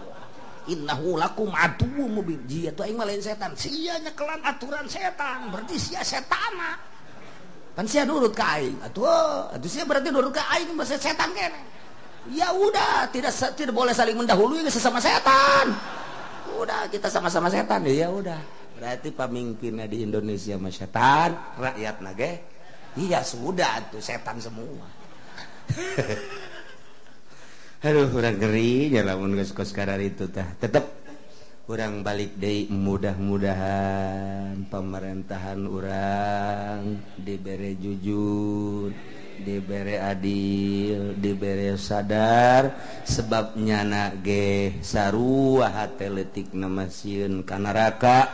Innahu lakum aduwwum mubin. Jia tuh aing mah lain setan. Sia nyekelan aturan setan, berarti sia setana. Kan sia nurut ka aing. Atuh, atuh sia berarti nurut ka aing mah setan kene. Ya udah, tidak tidak boleh saling mendahului sesama setan. Udah, kita sama-sama setan. Ya udah. Berarti pemimpinnya di Indonesia mah setan, rakyat ge iya sudah tuh setan semua. Aduh, urang ngeri nya lamun geus kos itu tah. Tetep urang balik deui, mudah-mudahan pemerintahan urang dibere jujur, dibere adil, dibere sadar, sebab nyana ge sarua hate leutikna mah sieun ka neraka,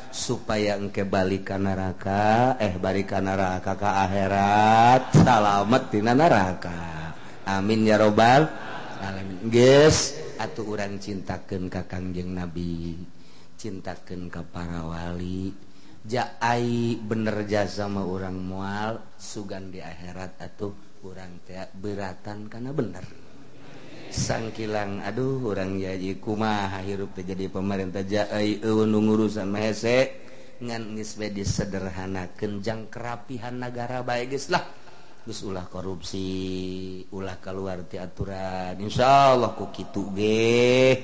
supaya engke balik ka neraka, balik ka neraka ka akhirat salamet tina neraka. Amin ya robbal alamin. Geus atuh urang cintakeun ka Kangjeng Nabi, cintakeun ka para wali. Jaai bener jasa mah urang moal sugan di akhirat atuh urang teh beratan kana bener. Sangkilang aduh urang ya kumaha hirup teh jadi pemerintah jaai eueuh nu ngurusan mah hese ngan geus we disederhanakeun jang kerapihan nagara bae geus lah. Geus ulah korupsi, ulah keluar ti aturan. Insyaallah ku kitu ge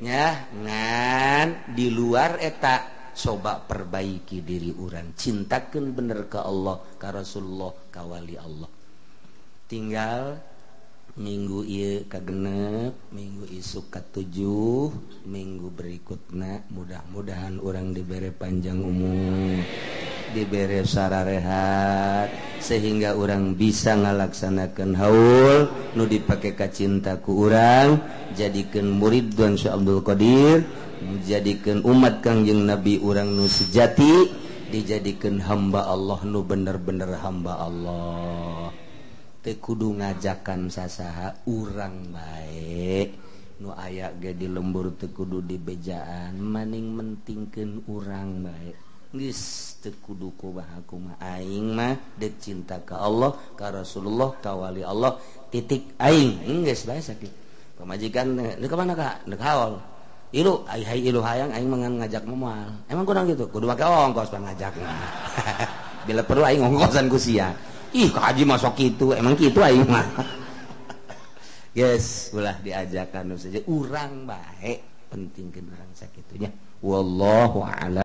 nya, ngan di luar eta coba perbaiki diri urang, cintakeun bener ka Allah, ka Rasulullah, ka wali Allah. Tinggal minggu ieu kagenep, minggu isuk katujuh, minggu berikutna mudah-mudahan urang dibere panjang umur, dibere sararehat, sehingga urang bisa ngalaksanakeun haul nu dipake ka cinta ku urang, jadikeun murid Tuan Syekh Abdul Qadir, jadikeun umat Kangjeng Nabi urang nu sejati, dijadikeun hamba Allah nu bener-bener hamba Allah. Teu kudu ngajakan sasaha urang bae nu aya ge di lembur teu kudu dibejaan, maning mentingkeun urang bae. Geus teu kudu kumaha kumaha aing mah deuk cinta ka Allah, ka Rasulullah, ka wali Allah, titik aing. Geus bae sakitu. Pamajikan deuk ka mana ka? Deuk haul. Ilu ai hai ilu hayang aing mah ngajak moal. Emang kurang gitu? Kudu make ongkos pangajak. Bila perlu aing ongkosan ku sia. Ih, ka haji masuk kitu, emang kitu aing mah. Geus, ulah diajakan saja urang bae, pentingkeun urang sakitunya. Wallahu a'lam.